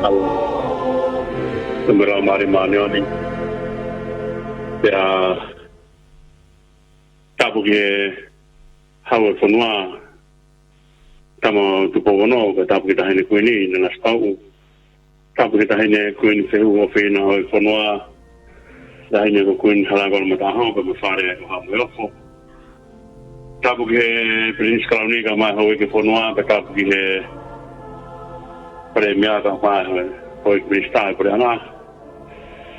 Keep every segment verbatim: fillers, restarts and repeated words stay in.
Tau, tau mera mari mani oni. Pea tapu ki he Hau ʻo e fonua, Tama Tupou Ono, pea tapu ki he Taʻahine Kuini, Nanasipauʻu. Tapu ki he Taʻahine Kuini Fehuʻi ʻofeina ʻo e fonua, Taʻahine ko Kuini Halaevalu Mataʻaho, pea mo e Fale ʻo Haʻa Moheofo. Tapu ki he Pilinisi Kalauni kae ʻumaʻā e Houʻeiki ʻo e fonua, pea tapu ki he Palēmia kae ʻumaʻā e Houʻeiki Minisitā ʻo e Puleʻanga.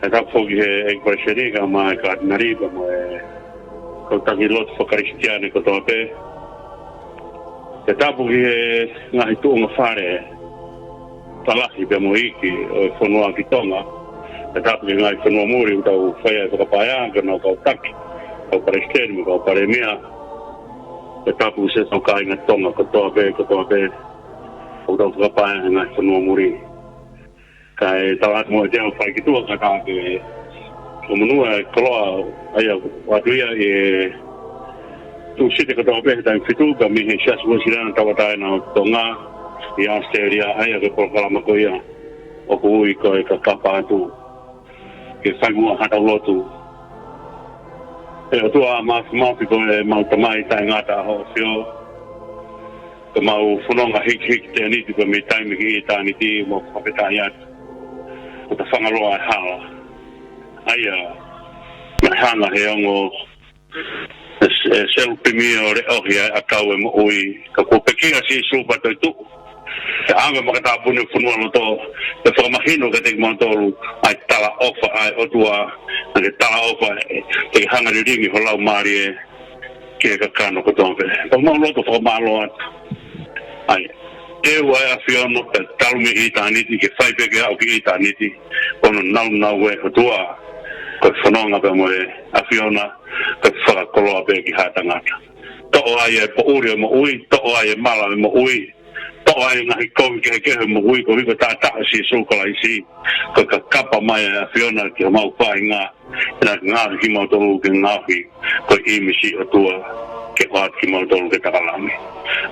Pea tapu foki ki he ʻEiki Palesiteni kae ʻumaʻā e Katinali pea mo e kau taki lotu fakakalisitiane kotoa pē. Pea tapu ki he ngaahi tuʻunga fale, talahi pea mo e iiki ʻo e fonua ki Tonga. Pea tapu ki he ngaahi fonua muli ʻoku tau fai ai e fakapaea, ko ʻenau kau taki, kau palesiteni mo e kau palēmia. Pea tapu ki siʻetau kāinga Tonga kotoa pē, kotoa pē ʻoku tau fakapaea he ngaahi fonua muli. Kae tau atu mo e teau fai ki tuʻa ka tā ke ko monua e koloa ʻa ia ʻoatu ia ʻi he Tūsite kotoa pē he taimi fitu, pea mei he Siasi Uēsiliana Tauʻatāina ʻo Tonga ʻi ʻAositelēlia, ʻa ia ko e polokalama ko ia ʻoku ui ko e Kakapa Atu. Ke fai muʻa haʻatau lotu. ʻE ʻOtua Māfimafi, ko ʻemau Tamai taʻengata ʻa hoʻo ʻAfio, ko ʻemau fononga hikihiki tēniti pea mei taimi ki ʻitāniti, mau fakafetaʻi atu. Ko ta fanga loa e hala. ʻA ia, naʻe hanga he ongo ʻe, ʻe Selupimi ʻo leʻohi ʻa e ʻakau ʻo e moʻui. Ka kuo pekia ʻa Sīsū pea toetuʻu. Pea ʻave matāpuni ʻo e fonualoto, pea fakamahino kiate kimautolu ʻa e talaʻofa ʻa e ʻOtua, ʻa e talaʻofa ʻe, ʻe hanga lilingi ho laumālie ki he kakano kotoa pē. Pea mau lotu fakamālō atu. ʻA ia, teu ʻa e ʻAfiona pea talu mei ʻitāniti, ke fai pē ke aʻu ki ʻitāniti, ko hono nāunau ʻo e ʻOtua, ko e fononga pea mo e ʻAfiona, ko e fakakoloa pē ki haʻa tangata. Toʻo ai e poʻuli ʻo e moʻui, toʻo ai e mala ʻo e moʻui, toʻo ai e ngaahi kovi kehekehe ʻo e moʻui, koeʻuhi ko e taʻataʻa ʻo Sīsū Kalaisi, ko e kakapa mai ʻa e ʻAfiona ki homau faʻahinga, ʻi heʻene ngaohi kimautolu ke ngaohi ko e ʻīmisi ʻo e ʻOtua, ke ʻoatu kimautolu ki he takalangi.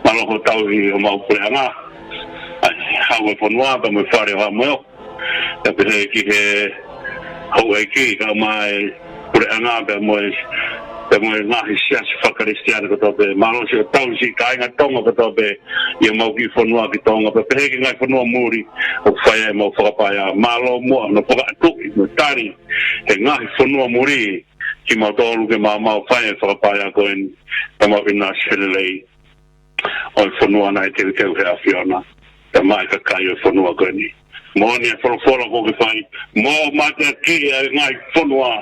Mālō hoʻo tauhi homau puleʻanga, ʻa e Hau ʻo e fonua, pea mo e Fale ʻo Haʻa Moheofo. Pea pehē ki he Houʻeiki, kae ʻumaʻā e puleʻanga, pea mo e, pea mo e ngaahi siasi fakakalisitiane kotoa pē. Mālō siʻo tauhi siʻi kāinga Tonga kotoa pē ʻi homau kiʻi fonua ki Tonga, pea pehē ki he ngaahi fonua muli ʻoku fai ai ʻemau fakapaea. Mālō muʻa hono fakaʻatuʻi mo e tali ʻe he ngaahi fonua muli kimautolu ke mau maʻu ʻa e fakapaea ko eni, ke mau ʻinasi lelei ʻo e fonua naʻe teuteu ʻe he ʻAfiona, pea maʻa e kakai ʻo e fonua ko eni. Moʻoni e folofola kuo ke fai, mou mateakiʻi ʻa e ngaahi fonua,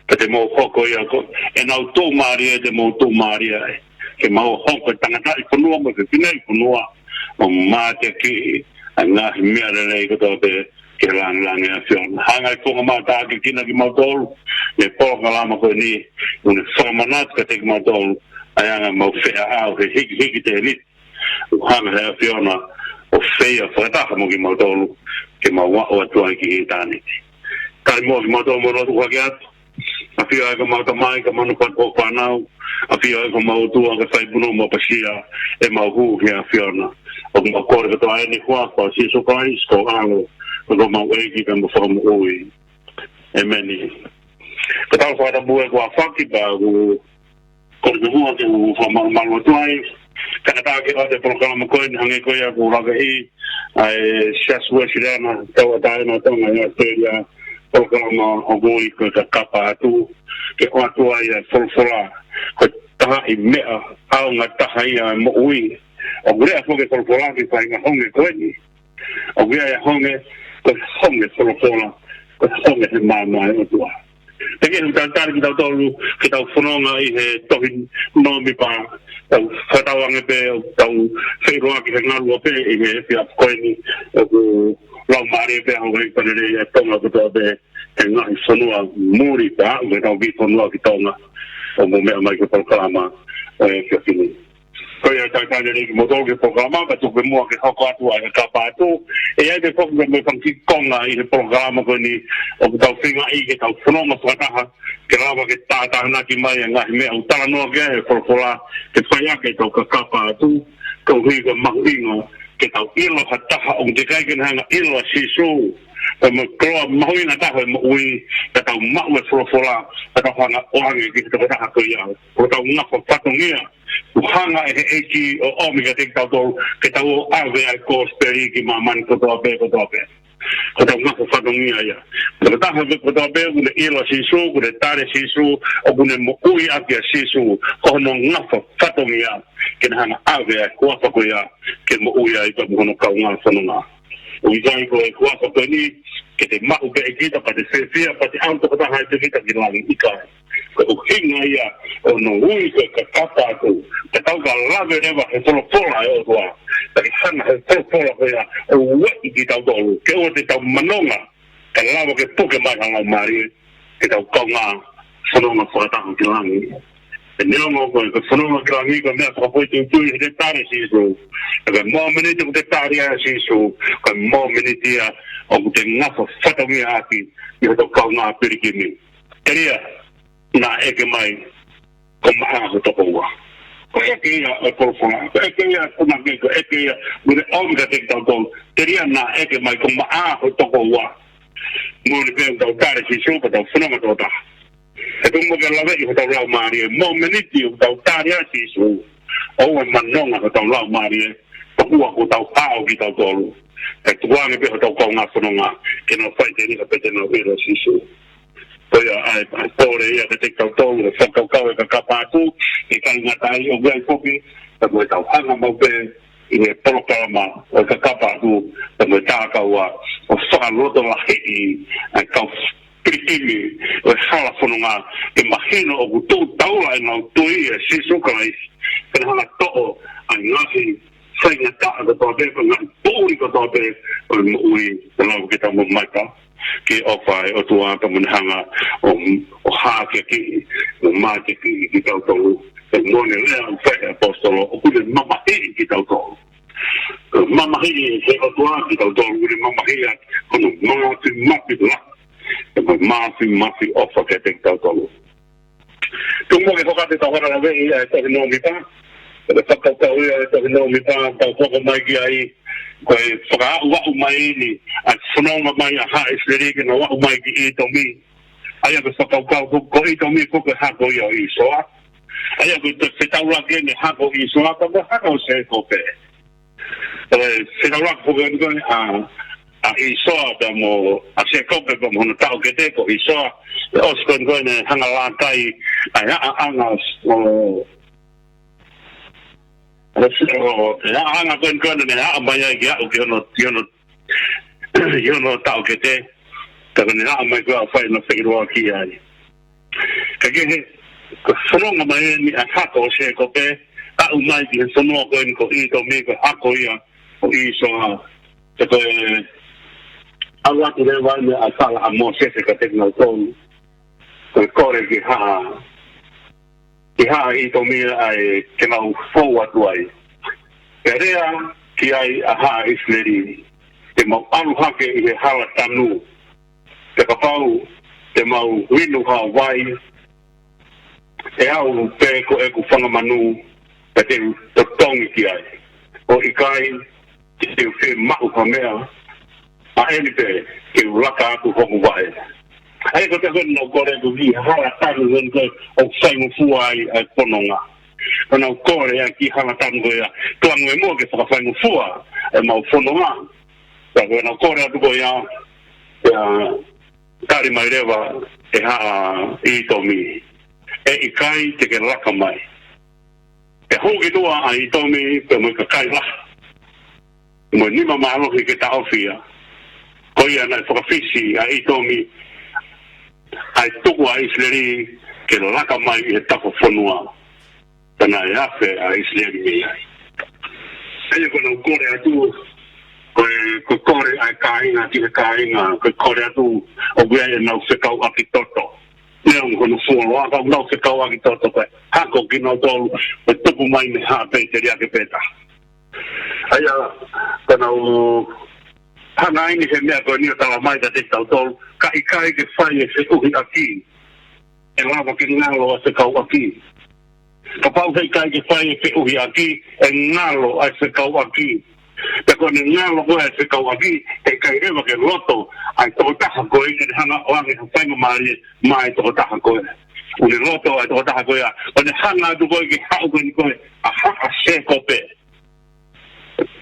pea te mou hoko ia ko ʻenau tuʻumālie te mou tuʻumālie ai. Ke mau hoko ko e tangataʻi fonua mo e fineʻi fonua, ʻo mateakiʻi ʻa e ngaahi meʻa lelei kotoa pē ki he lāngilangi ʻo e ʻAfiona. Hanga ʻe he funga maʻu taʻakikina kimautolu mei he polokalama ko eni, ʻo ne fakamanatu kiate kimautolu ʻa e anga ʻemau feʻao he hikihiki tēniti, ʻoku hanga ʻe he ʻAfiona ʻo feia fakataha mo kimautolu ke mau aʻu atu ai ki ʻitāniti. Tali muʻa kimautolu mo e lotu, hake atu. ʻAfio ʻa e ko homau Tamai, ka manu pat ko fānau. ʻAfio ʻa e ko homau ʻOtua, ka fai punou mo pasia ʻemau hū ki he ʻAfiona. ʻOku mau kole kotoa eni he huafa ʻo Sīsū Kalaisi ko ho ʻAlo, ko homau ʻEiki pea mo Fakamoʻui. ʻEmeni. Ko e tau fakatapu ē kuo ʻafaki pea ʻoku kole ke hua ke u fakamalumalu atu ai. Kātaki ʻo e polokalama ko eni hangē ko ia kuo lave ʻi ai ʻa e Siasi Uēsiliana Tauʻatāina ʻo Tonga ʻi ʻAositelēlia, polokalama ʻoku ui ko e Kakapa Atu, ke ʻoatu ai ʻa e folofola, ko e taha ʻi he meʻa ʻaonga taha ia ʻo e moʻui. ʻOku lea foki e folofola ki he faʻahinga honge ko eni. ʻOku ʻi ai e honge, ko e honge folofola, ko e honge he maama ʻo e ʻOtua. Pea ke tau talitali kitautolu, ke tau fononga ʻi he tohi Nōmipa, tau fakatauange pē, tau feʻiloaki he ngaluope ʻi he efiafi ko eni, ʻoku laumālie pē ʻa e Houʻeiki Fale Lelei ʻa Tonga kotoa pē, he ngaahi fonua muli pea, ʻoku tau kiʻi fonua ki Tonga, ʻo mou meʻa mai ki he polokalama ʻo e efiafi ni. Ko ia, talitali lelei kimoutolu ki he polokalama, ka tuku pē muʻa ke hoko atu ʻa e Kakapa Atu. ʻE ʻi ai pē foki mo e fanga kiʻi konga ʻi he polokalama ko eni ʻoku tau feingaʻi ke tau fononga fakataha, ke lava ke tātānaki mai ʻa e ngaahi meʻa ʻoku talanoa ki ai ʻa e folofola, ke fai ʻaki ʻetau kakapa atu, koeʻuhi ko e mahuʻinga ke tau ʻilo ha taha ʻoku teʻeki ai ke ne hanga ʻilo ʻa Sīsū, pea mo e koloa mahuʻinga taha ʻo e moʻui, ka tau maʻu e folofola, ka tau hanga ʻo ʻoange ki he tokotaha ko ia. Ko hotau ngafa fatongia, ʻoku hanga ʻe he ʻEiki ʻo ʻomi kiate kitautolu, ke tau ʻave ʻa e kosipeli ki māmani kotoa pē, kotoa pē. Ko hotau ngafa fatongia ia. Ko e tokotaha pē kotoa pē ʻoku ne ʻilo ʻa Sīsū, ʻoku ne tali ʻa Sīsū, ʻoku ne moʻui ʻaki ʻa Sīsū, ko hono ngafa fatongia, ke ne hanga ʻave ʻa e huafa ko ia, ke moʻui ai pea mo hono kaungā fononga. ʻOku ʻikai ko e huafa ko eni, ke te maʻu pē ʻe kita, pea te fiefia, pea te ʻalu tokotaha ʻiate kita ki langi, ʻikai. Ko e ʻuhinga ia ʻo hono ui ko e kakapa atu, ka tau ka lave leva he folofola ʻa e ʻOtua, ka ke hanga he folofola ko ia ʻo ueʻi kitautolu, ke ʻoua te tau manonga, ka lava ke puke mai ha laumālie, ke tau kaungā fononga fakataha ki langi. ʻE neongo ko e, ko e fononga ki langi ko e meʻa fakafoʻituitui he te tali ʻa Sīsū. Ka ko e mōmeniti ʻoku te tali ai ʻa Sīsū, ko e mōmeniti ia ʻoku te ngafa fatongia ʻaki ʻi hoto kaungā pilikimi. Telia naʻa ʻeke mai, ko e maʻa ho tokoua. Ko e ʻeke ia ʻo e folofola, ko e ʻeke ia ʻo e punake, ko e ʻeke ia, mune ʻomi kiate kitautolu. Telia naʻa ʻeke mai, ko e maʻa ho tokoua. Mune pē ʻoku tau tali ʻa Sīsū, ka tau fononga tokotaha. He tuku muʻa ke laveʻi hotau laumālie, mōmeniti ʻoku tau tali ai ʻa Sīsū, ʻoua ʻe manonga hotau laumālie, tokua kuo tau hao kitautolu. Kae tukuange pē hotau kaungā fononga, ke nau faʻiteliha pea te nau ʻilo ʻa Sīsū. Ko ia ai, ʻa e pole ia kiate kitautolu, he fakakaukau ʻe kakapa atu, ʻikai ngata ai ʻoku ʻi ai foki, ka ko ʻetau hanga maʻu pē ʻi he polokalama ʻo e kakapa atu, pea mo e takaua, ʻo fakalotolahiʻi ʻa e kau pilikimi ʻo e hala fononga, ke mahino ʻoku tuʻu taula ʻenau tui ʻia Sīsū Kalaisi, ke ne hanga toʻo ʻa e ngaahi faingataʻa kotoa pē, ko e ngaahi poʻuli kotoa pē ʻo e moʻui, ke lava ke tau mamata ki he ʻofa ʻa e ʻOtua, pea mo ne hanga ʻo, ʻo hākeakiʻi, ʻo mātekiʻi kitautolu. He ko e meʻa lea ʻoku fai ʻe he ʻaposetolo, ʻoku ne mamahiʻi kitautolu. Mamahiʻi he ʻOtua kitautolu, ʻoku ne mamahiʻi ʻaki hono mafimafi lahi, pea mo e mafimafi ʻofa kiate kitautolu. Tuku muʻa ke hoko atu ʻetau fakalaveʻi ʻa e tohi Nōmipa. Ko e fakakaukau ia ʻa e tohi Nōmipa, tau hoko mai ki ai, ko e fakaaʻuaʻu mai eni ʻa e fononga mai ʻa haʻa ʻIsileli ke nau aʻu mai ki ʻĪtomi. ʻA ia ko e fakakaukau ko, ko ʻĪtomi ko e hako ia ʻo ʻĪsoa. ʻA ia ko e fetaulaki ʻeni hako ʻo ʻĪsoa pea mo e hako ʻo Sēkope. Ko e fetaulaki foki eni ko ē ʻa, ʻa ʻĪsoa pea mo, ʻa Sēkope pea mo hono taʻokete ko ʻĪsoa. ʻE ʻosi ko eni ko ē ne hanga ʻo lākai ʻa e ʻaʻanga ʻo, ʻo, ʻo, ʻa e ʻaʻanga ko eni ko ē ne haʻu mai ai ke aʻu ki hono, ki hono, ki hono taʻokete. Ka ko ʻene haʻu mai ko ē ʻo fai ʻene feʻiloaki ai. Ka kehe, ko e fononga mai eni ʻa e hako ʻo Sēkope, aʻu mai ki he fonua ko eni ko ʻĪtomi, ko e hako ia ʻo ʻĪsoa. Ka ko e ʻalu atu leva eni ʻa e fala ʻa Mōsese kiate kinautolu, ko e kole ki haʻa, ki haʻa ʻĪtomi ʻa e ke mau fou atu ai. Pea lea ki ai ʻa haʻa ʻIsileli, ke mau ʻalu hake ʻi he hala tanu, pea kapau te mau inu ha vai, ʻe au pē ko ʻeku fanga manu, pea te u totongi ki ai. ʻO ʻikai te u fiemaʻu ha meʻa, ʻa eni pē ke u laka atu hoku vaʻe. ʻA ia ko e taha ko ē ʻenau kole ko ē ki he hala tanu ko ē ʻoku faingofua ai ʻa e fononga. Ko ʻenau kole ʻa e ki he hala tanu ko ia, tuku ange muʻa ke fakafaingofua ʻemau fononga. Pea ko ʻenau kole atu ko ia, pea tali mai leva ʻe haʻa ʻĪtomi, ʻe ʻikai te ke laka mai. Pea hū ki tuʻa ʻa ʻĪtomi pea mo e kakai lahi, mo e nima mālohi ke taʻofi ia. Ko ia naʻe fakafisi ʻa ʻĪtomi ʻa e tuku ʻa ʻIsileli ke laka mai ʻi he tafa fonua. Pea naʻe afe ʻa ʻIsileli mei ai. ʻA ia ko ʻenau kole atu, ko e, ko e kole ʻa e kāinga ki he kāinga, ko e kole atu ʻoku ʻi ai ʻenau fekauʻaki toto. Neongo hono fuoloa ka ʻoku nau fekauʻaki toto ko e hako kinautolu, ko e tupu mai mei he haʻa peiteliake pē taha. ʻA ia, ka nau hanga eni he meʻa ko eni ʻo tala mai kiate kitautolu, ka ʻikai ke fai e feʻuhiʻaki, ʻe lava ke ngalo ʻa e fekauʻaki. Kapau he ʻikai ke fai e feʻuhiʻaki, ʻe ngalo ʻa e fekauʻaki. Pea ko ʻene ngalo ko ē ʻa e fekauʻaki, heʻikai leva ke loto ʻa e tokotaha ko ē ke ne hanga ʻo ʻoange ha faingamālie maʻa e tokotaha ko ē. ʻOku ne loto ʻa e tokotaha ko ia ʻo ne hanga atu ko ē ke haʻu ko eni ko ē ʻa Haʻa Sēkope,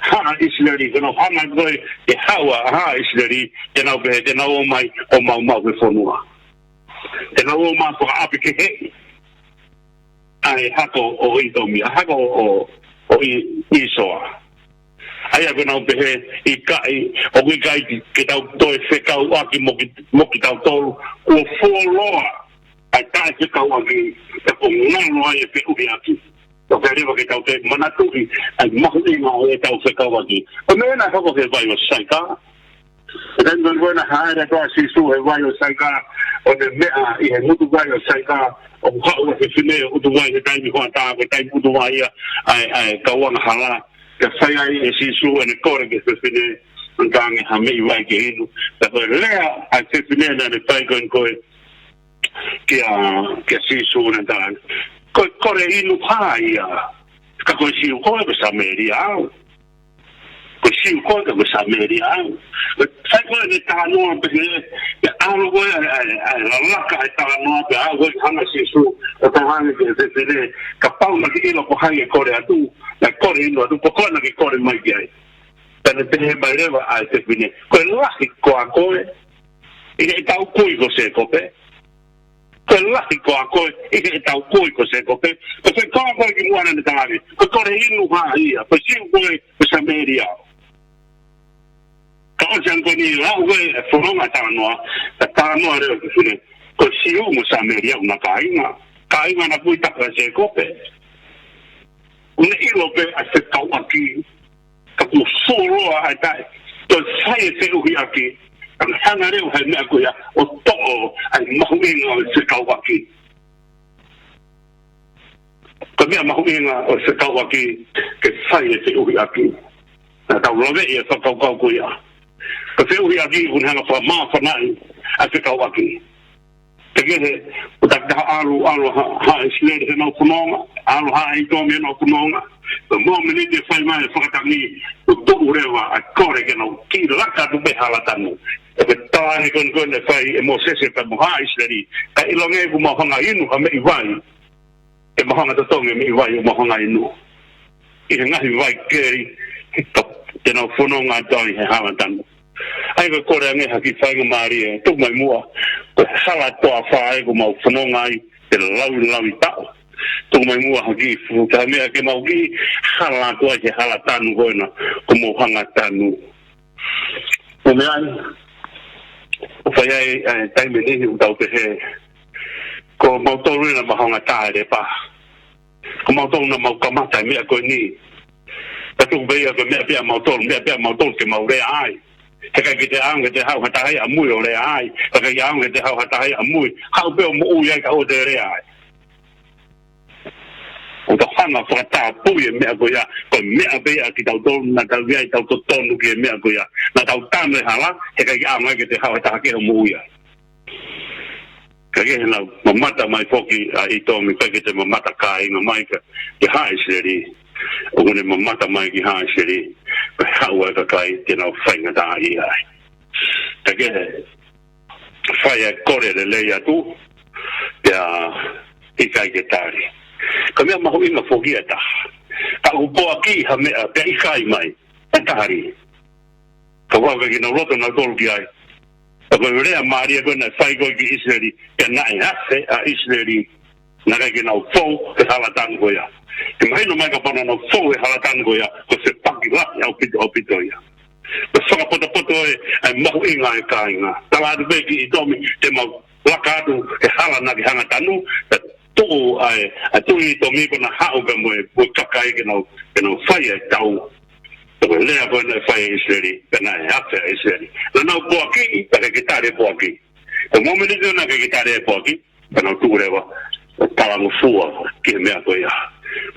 Haʻa ʻIsileli, ko ʻenau hanga atu ko ē ke haʻu ʻa Haʻa ʻIsileli, te nau pehē te nau ō mai ʻo maumau he fonua. Te nau ō mai fakaʻapi keheʻi ʻa e hako ʻo ʻItomi, ʻa e hako ʻo, ʻo ʻI-, ʻĪsoa. ʻA ia ko ʻenau pehē, ʻikai, ʻoku ʻikai ke tau toe fekauʻaki mo ki-, mo kitautolu, kuo fuoloa ʻa e taʻefekauʻaki, pea kuo ngalo ai e feʻuhiʻaki. ʻOku ʻikai leva ke tau toe manatuʻi ʻa e mahuʻinga ʻo ʻetau fekauʻaki. Ko e meʻa naʻe hoko he vai ʻo Saika. He taimi ko ē naʻe haʻele atu ʻa Sīsū he vai ʻo Saika, ʻo ne meʻa ʻi he ngutu vai ʻo Saika, ʻo haʻu ʻa e fefine ʻo ʻUtuvai he taimi hoʻatā, ko e taimi ʻUtuvai ia ʻa e, ʻa e kau angahala. Pea fai ai ʻe Sīsū ʻene kole ki he fefine, ʻo ne talaange ha meʻi vai ke inu. Pea ko e lea ʻa e fefine naʻa ne fai ko eni ko ē kia, kia Sīsū, naʻa ne talaange, ko e kole inu hā ia? Ka ko e Siu koe, ko e Samēlia au. Ko e Siu koe, ka ko e Samēlia au. Ko e sai ko ē ʻene talanoa pehē, ʻa e ʻalu ko ē ʻa e, ʻa e, ʻa e lalaka ʻa e talanoa pea aʻu ko ē hanga ʻe Sīsū ʻo talaange ki he fefine, kapau naʻa ke ʻilo ko hai ʻe kole atu, naʻa ke kole inu atu, ko koe naʻa ke kole mai ki ai. Pea ne pehē mai leva ʻa e fefine, ko e lahi koā koe ʻi heʻetau kui ko Sēkope? Ko e lahi koā koe ʻi heʻetau kui ko Sēkope? Ko e fekau ko ē kimuʻa naʻa ne talaange, ko e kole inu hā ia? Ko e Siu koe, ko e Samēlia au. Ka ʻosi ange ko eni ʻa e lau ko ē e fononga talanoa, ka talanoa leva ki he fefine, ko e Siu mo Samēlia ʻoku na kāinga. Kāinga naʻa na kui taha ʻa Sēkope. ʻOku ne ʻilo pē ʻa e fekauʻaki, ka kuo fuoloa ʻa e taʻe, toe fai e feʻuhiʻaki, ka ne hanga leva he meʻa ko ia ʻo toʻo ʻa e mahuʻinga ʻo e fekauʻaki. Ko e meʻa mahuʻinga ʻo e fekauʻaki ke fai e feʻuhiʻaki. Naʻa tau laveʻi e fakakaukau ko ia. Ko e feʻuhiʻaki ʻoku ne hanga fakamāfanaʻi ʻa e fekauʻaki. Teʻeki ke, ʻo takitaha ʻalu, ʻalu ha, Haʻa ʻIsileli heʻenau fononga, ʻalu Haʻa ʻItomi heʻenau fononga. Ko e mōmeniti ʻe fai mai e fakatangi, ʻo tuʻu leva ʻa e kole ke nau kiʻi laka atu pē hala tanu. ʻE ke talaange ko eni ko ē naʻe fai ʻe Mōsese pea mo Haʻa ʻIsileli, ka ʻilonga ʻoku mau hanga inu ha meʻi vai, ʻe mau hanga totongi e meʻi vai ʻo mau hanga inu ʻi he ngaahi vai keli, he ka, te nau fononga atu ai he hala tanu. ʻA ia ko e kole ange ha kiʻi faingamālie, tuku mai muʻa, ko e hala toafa ē ʻoku mau fononga ai he laulauitaʻu. Tuku mai muʻa ha kiʻi fuʻu taha meʻa ke mau kiʻi hala atu ai he hala tanu ko ena ʻoku mau hanga tanu. Ko e meʻa ai, ʻoku fai ai, ʻa e taimi ʻe niʻihi ʻoku tau pehē, ko mautolu ena mau hanga tā e lepa. Ko mautolu naʻa mau kamata e meʻa ko eni. Ka tuku pē ia ko e meʻa pē ʻa mautolu, meʻa pē ʻa mautolu ke mau lea ai. He ʻikai ke te ʻaonga ke te haʻu ha taha ia ʻamui ʻo lea ai. He ʻikai ke ʻaonga ke te haʻu ha taha ia ʻamui. Haʻu pē ʻo moʻui ai ka ʻoua te lea ai. ʻOku tau hanga fakatapui e meʻa ko ia, ko e meʻa pē ia kitautolu naʻa tau ʻi ai ʻetau totonu ki he meʻa ko ia. Naʻa tau tanu e hala, he ʻikai ke ʻaonga ke te haʻu ha taha kehe ʻo moʻui ai. Ka ke hena mamata mai foki ʻa ʻItomi, ʻikai ke te mamata kāinga mai ka, ki Haʻa ʻIsileli. ʻOku ne mamata mai ki Haʻa ʻIsileli, ko e haʻu ʻa e kakai te nau faingataʻaʻia ai. Ka ke fai e kole lelei atu, pea ʻikai ke tali. Ko e meʻa mahuʻinga foki ʻe taha. Ka ʻoku poaki ha meʻa, pea ʻikai mai, ʻe tali. Ka ʻoku ʻikai ke nau loto nautolu ki ai. Ka ko e lea mālie ko ē naʻe fai ko ē ki ʻIsileli, pea naʻe afe ʻa ʻIsileli, naʻe ʻikai ke nau fou he hala tanu ko ia. Ke mahino mai kapau naʻa nau fou he hala tanu ko ia, ko e fepaki lahi ʻaupito, ʻaupito ia. Ko e fakapotopoto ē, ʻa e mahuʻinga ʻa e kāinga. Tala atu pē ki ʻItomi, te mau laka atu he hala naʻa ke hanga tanu, pea tuʻu ʻa e, ʻa e tuʻi ʻItomi ko ena haʻu pē mo e, mo e kakai ke nau, ke nau fai e tau. Ko e lea ko ē naʻe fai ʻe ʻIsileli, pea naʻe afe ʻa ʻIsileli. Naʻa nau poaki, pea ʻikai ke tali e poaki. Ko e mōmeniti naʻe ʻikai ke tali e poaki, pea nau tuʻu leva, talangofua ki he meʻa ko ia.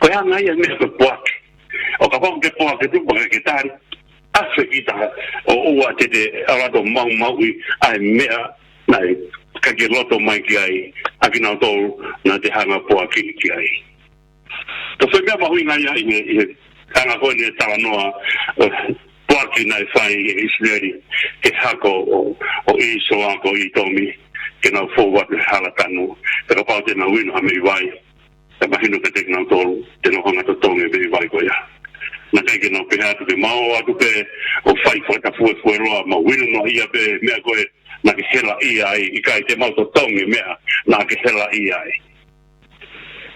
Ko e anga ia e meʻa ko e poaki. ʻO kapau te ke poaki atu pea ʻikai ke tali, afe kita, ʻo ʻoua te te ʻalu atu ʻo maumauʻi ʻa e meʻa naʻe ʻikai ke loto mai ki ai ʻa kinautolu naʻa te hanga poaki ki ai. Ko e foʻi meʻa mahuʻinga ia ʻi he, ʻi he anga ko eni e talanoa, ʻo, Ki naʻe fai ʻe ʻIsileli ke hako ʻo, ʻo ʻĪsoa ko ʻĪtomi, ke nau fou atu he hala tanu. Pea kapau te nau inu ha meʻi vai, ʻe mahino pē te nau tolu, te nau hanga totongi e meʻi vai ko ia. Naʻe ʻikai ke nau pehē atu ke mau ō atu pē ʻo fai fakatafuefueloa, mau inu noaʻia pē meʻa ko ē naʻa ke helaʻia ai, ʻikai, te mau totongi e meʻa naʻa ke helaʻia ai.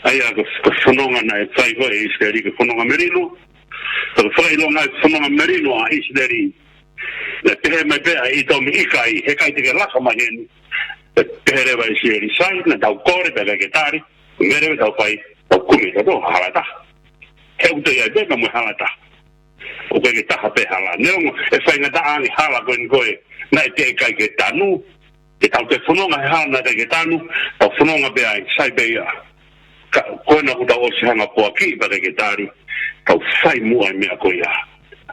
ʻA ia ko, ko e fononga naʻe fai ko ē ʻe ʻIsileli ko e fononga melino. Ko e fakaʻilonga e fononga melino ʻa ʻIsileli. Naʻe pehē mai pē ʻa ʻĪtomi, ʻikai, heʻikai te ke laka mai heni. Pea pehē leva ʻe ʻIsileli, sai, naʻa tau kole pea ʻikai ke tali. Meʻa leva ʻe tau fai, tau kumi, tau toʻo ha hala ʻe taha. He ʻoku toe ʻi ai pē mo e hala ʻe taha. ʻOku ʻikai ke taha pē hala. Neongo e faingataʻa ange hala ko eni ko ē naʻe teʻeki ai ke tanu. Ke tau toe fononga he hala naʻe ʻikai ke tanu, tau fononga pē ai, sai pē ia. Ka, ko ena kuo tau ʻosi hanga ʻo poaki pea ʻikai ke tali, tau fai muʻa e meʻa ko ia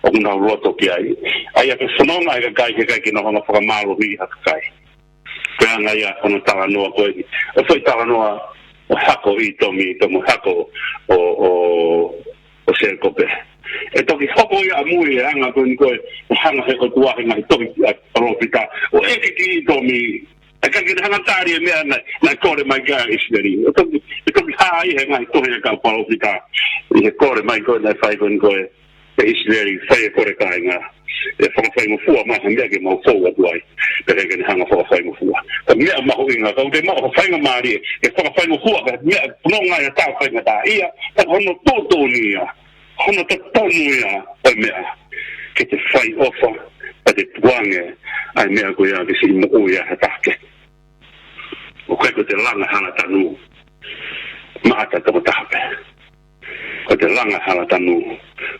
ʻoku nau loto ki ai. ʻA ia ko e fononga ʻa e kakai, heʻikai ke nau hanga ʻo fakamālohiʻi ha kakai. Ko e anga ia hono talanoa ko eni. ʻO e foʻi talanoa ʻo e hako ʻo ʻĪtomi, pea mo e hako ʻo, ʻo, ʻo Sēkope. ʻE toki hoko ia ʻamui e anga ko eni ko ē, ʻe hanga he ʻOtua he ngaahi tohi ʻa e palōfita ʻo ʻeke kia ʻĪtomi. ʻE ʻikai ke ne hanga ʻo tali e meʻa naʻe, naʻe kole mai ki ai ʻa ʻIsileli. ʻE toki, ʻe toki hā ia he ngaahi tohi ʻa e kau palōfita ʻi he kole mai ko ē naʻe fai ko eni ko ē ʻe ʻIsileli, fai e kole kāinga, ʻe fakafaingofua mai ha meʻa ke mau fou atu ai, pea ʻikai ke ne hanga ʻo fakafaingofua. Ko e meʻa mahuʻinga, ka ʻoku te maʻu ha faingamālie ke fakafaingofua, ka meʻa fononga ia, tā faingataʻaʻia, tā hono tuʻutuʻuni ia, hono totonu ia ʻo e meʻa, ke te fai ʻofa, pea te tukuange ʻa e meʻa ko ia ke siʻi moʻui ai ha taha kehe. ʻOku ʻikai ko ʻete langa hala tanu maʻata tokotaha pē. Ko ʻete langa hala tanu,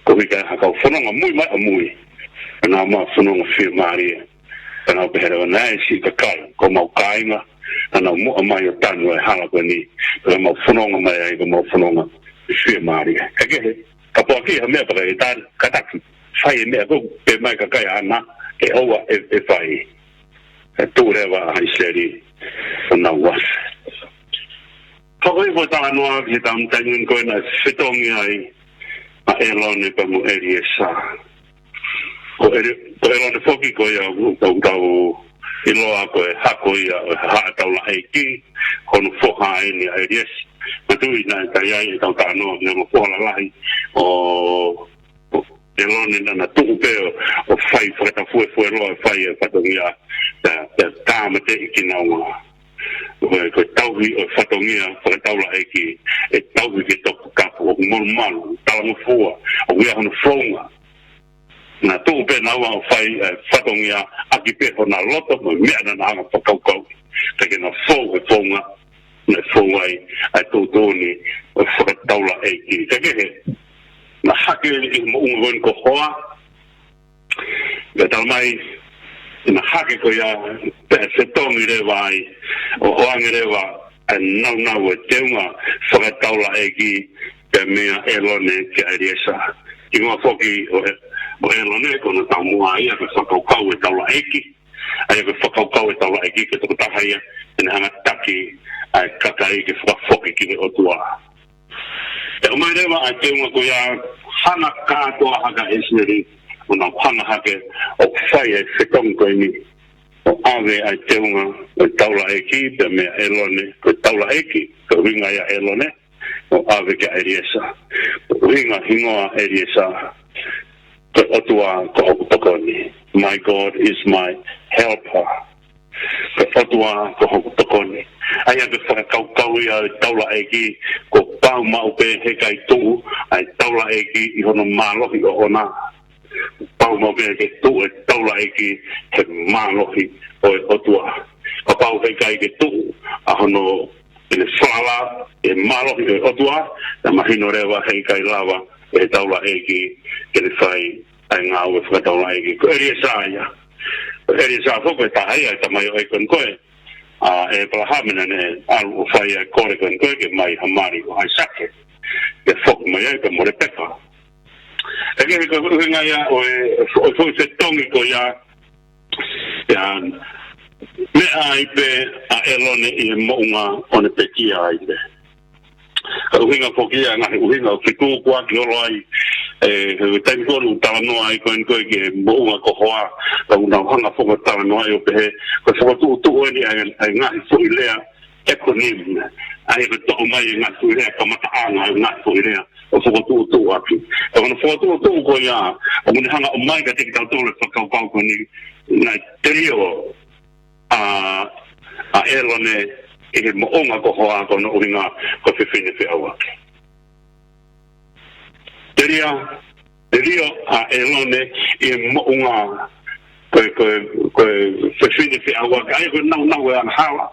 ko e hiki ʻa e kau fononga mui mai ʻamui. Pea nau maʻu fononga fiemālie. Pea nau pehē leva naʻe siʻi kakai, ko homau kāinga, naʻa nau muʻa mai ʻo tanu e hala ko eni. Pea mau fononga mai ai, ko homau fononga fiemālie. Ka kehe, ka poaki ha meʻa pea ʻikai ke tali, kātaki, fai e meʻa ko ē pehē mai e kakai ʻaʻana ke ʻoua ʻe, ʻe fai. ʻE tuʻu leva ʻa ʻIsileli ʻo nau afe. Ka ko e foʻi talanoa ki he taimi ko ē naʻe fetongi ai ʻa ʻĒlone pea mo ʻEliesa. Ko ʻĒli-, ko ʻĒlone foki ko ia ʻoku tau, tau ʻiloa ko e hako ia ʻo e haʻa taulaʻeiki, ko hono foha eni ʻa ʻEliesa. Manatuʻi naʻe ʻi ai ʻetau talanoa ki hono foha lalahi ʻo ʻĒlone naʻa na tuʻu pē ʻo, ʻo fai fakatafuefueloa, fai e fatongia, pea, pea tāmateʻi kinaua. Ko e, ko e tauhi ʻo e fatongia fakataulaʻeiki, ʻe tauhi ke toputapu, ʻoku molumalu, talangofua, ʻoku ʻi ai hono founga. Na tuʻu pē naua ʻo fai e fatongia ʻaki pē hona loto mo e meʻa naʻa na hanga ʻo fakakaukauʻi. Ka ke na fou he founga naʻe fou ai ʻa e tuʻutuʻuni ʻo e fakataulaʻeiki. Ka kehe, na hake ʻi he moʻunga ko eni ko Hoa. Pea talamai, na hake ko ia, pea fetongi leva ai, ʻo, ʻoange leva ʻa e nāunau ʻo e teunga fakataulaʻeiki, pea meia ʻĒlone kia ʻEliesa. Hingoa foki ʻo ʻE-, ʻo ʻĒlone, ko hono taumuʻa ia ko e fakakaukau e taulaʻeiki. ʻA ia ko e fakakaukau e taulaʻeiki ko e tokotaha ia ʻe ne hanga ʻo taki ʻa e kakai ke fakafoki ki he ʻOtua. Pea ʻomai leva ʻa e teunga ko ia, hanga kātoa hake ʻa ʻIsileli, ʻo nau hanga hake ʻo fai e fetongi ko eni, ʻo ʻave ʻa e teunga ʻo e taulaʻeiki, pea meia ʻĒlone, ko e taulaʻeiki, ko e ʻuhinga ia ʻĒlone, ʻo ʻave kia ʻEliesa. Ko e ʻuhinga hingoa ʻEliesa, ko e ʻOtua ko hoku tokoni. My God is my helper. Ko e ʻOtua ko hoku tokoni. ʻA ia ko e fakakaukau ia ʻo e taulaʻeiki, kuo pau maʻu pē heʻikai tuʻu ʻa e taulaʻeiki ʻi hono mālohi ʻoʻona. Pau maʻu pē ke tuʻu e taulaʻeiki he mālohi ʻo e ʻOtua. Kapau heʻikai ke tuʻu ʻa hono ʻene falala he mālohi ʻo e ʻOtua, naʻe mahino leva heʻikai lava ʻe he taulaʻeiki ke ne fai ʻa e ngāue fakataulaʻeiki. Ko ʻEliesa ia. Ko ʻEliesa foki ko e taha ia ʻo e tamaioʻeiki ko eni ko ē ʻa ʻĒpalahame naʻa ne ʻalu ʻo fai ʻa e kole ko eni ko ē ke ʻomai ha mali ʻo ʻAisake ke foki mai ai pea mo Lepeka. Ka kehe, ko e ʻuhinga ia ʻo e, ʻo e foʻi fetongi ko ia, ia, meʻa ai pē ʻa ʻĒlone ʻi he moʻunga ʻo ne pekia ai pē. Ko e ʻuhinga foki ia, ngaahi ʻuhinga ʻoku kikuku ʻaki holo ai ʻE, he taimi ko ē ʻoku talanoa ai ko eni ko ē ki he moʻunga ko Hoa, ka ʻoku nau hanga foki ʻo talanoa ai ʻo pehē, ko e fokotuʻutuʻu eni ʻa e, ʻa e ngaahi foʻi lea, acronym, ʻa ia ko e toʻo mai e ngaahi foʻi lea, kamataʻanga e ngaahi foʻi lea, ʻo fokotuʻutuʻu ʻaki. Ka ko hono fokotuʻutuʻu ko ia, ʻoku ne hanga ʻo ʻomai kiate kitautolu e fakakaukau ko eni, naʻe telio ʻa, ʻa ʻElone ʻi he moʻunga ko Hoa ko hono ʻuhinga ko e fefine feʻauaki. Telia, telio ʻa ʻElone ʻi he moʻunga ko e, ko e, ko e fefine feʻauaki, ʻa ia ko e nāunau e angahala.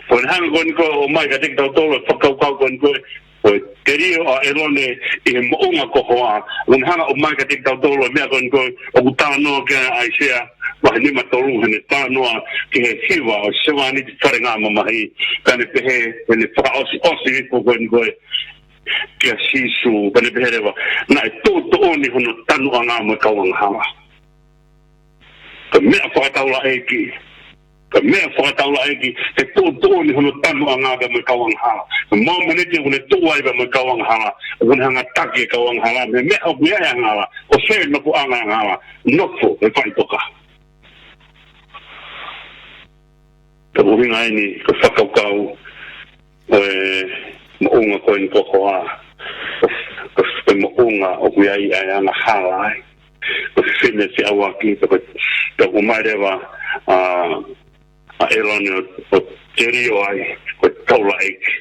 Ko ʻene hanga ko eni ko ē ʻo ʻomai kiate kitautolu e fakakaukau ko eni ko ē, ko e telio ʻa ʻElone ʻi he moʻunga ko Hoa, ʻoku ne hanga ʻo ʻomai kiate kitautolu e meʻa ko eni ko ē, ʻoku talanoa ki ai ʻa ʻAisea, vahe nima tolu, heʻene talanoa ki he hiva ʻo e sevāniti falengamamahi, ka ne pehē, heʻene fakaʻosiʻosi hifo ko eni ko ē, kia Sīsū, ka ne pehē leva, naʻe tuʻutuʻuni hono tanuʻanga mo e kau angahala. Ko e meʻa fakataulaʻeiki, ko e meʻa fakataulaʻeiki, he tuʻutuʻuni hono tanuʻanga pea mo e kau angahala. Ko e momeniti ʻoku ne tuʻu ai pea mo e kau angahala, ʻoku ne hanga ʻo taki e kau angahala, mei he meʻa ʻoku ʻi ai e angahala, ko e fē nofoʻanga e angahala, nofo he faʻitoka. Ko e ʻuhinga eni, ko e fakakaukau ʻo e moʻunga ko eni ko Hoa, ko e, ko e moʻunga ʻoku ʻi ai ʻa e angahala ai. Ko e fefine feʻauaki, ko e, ko e ʻomai leva ʻa, ʻa ʻElone ʻo, ʻo telio ai, ko e taulaʻeiki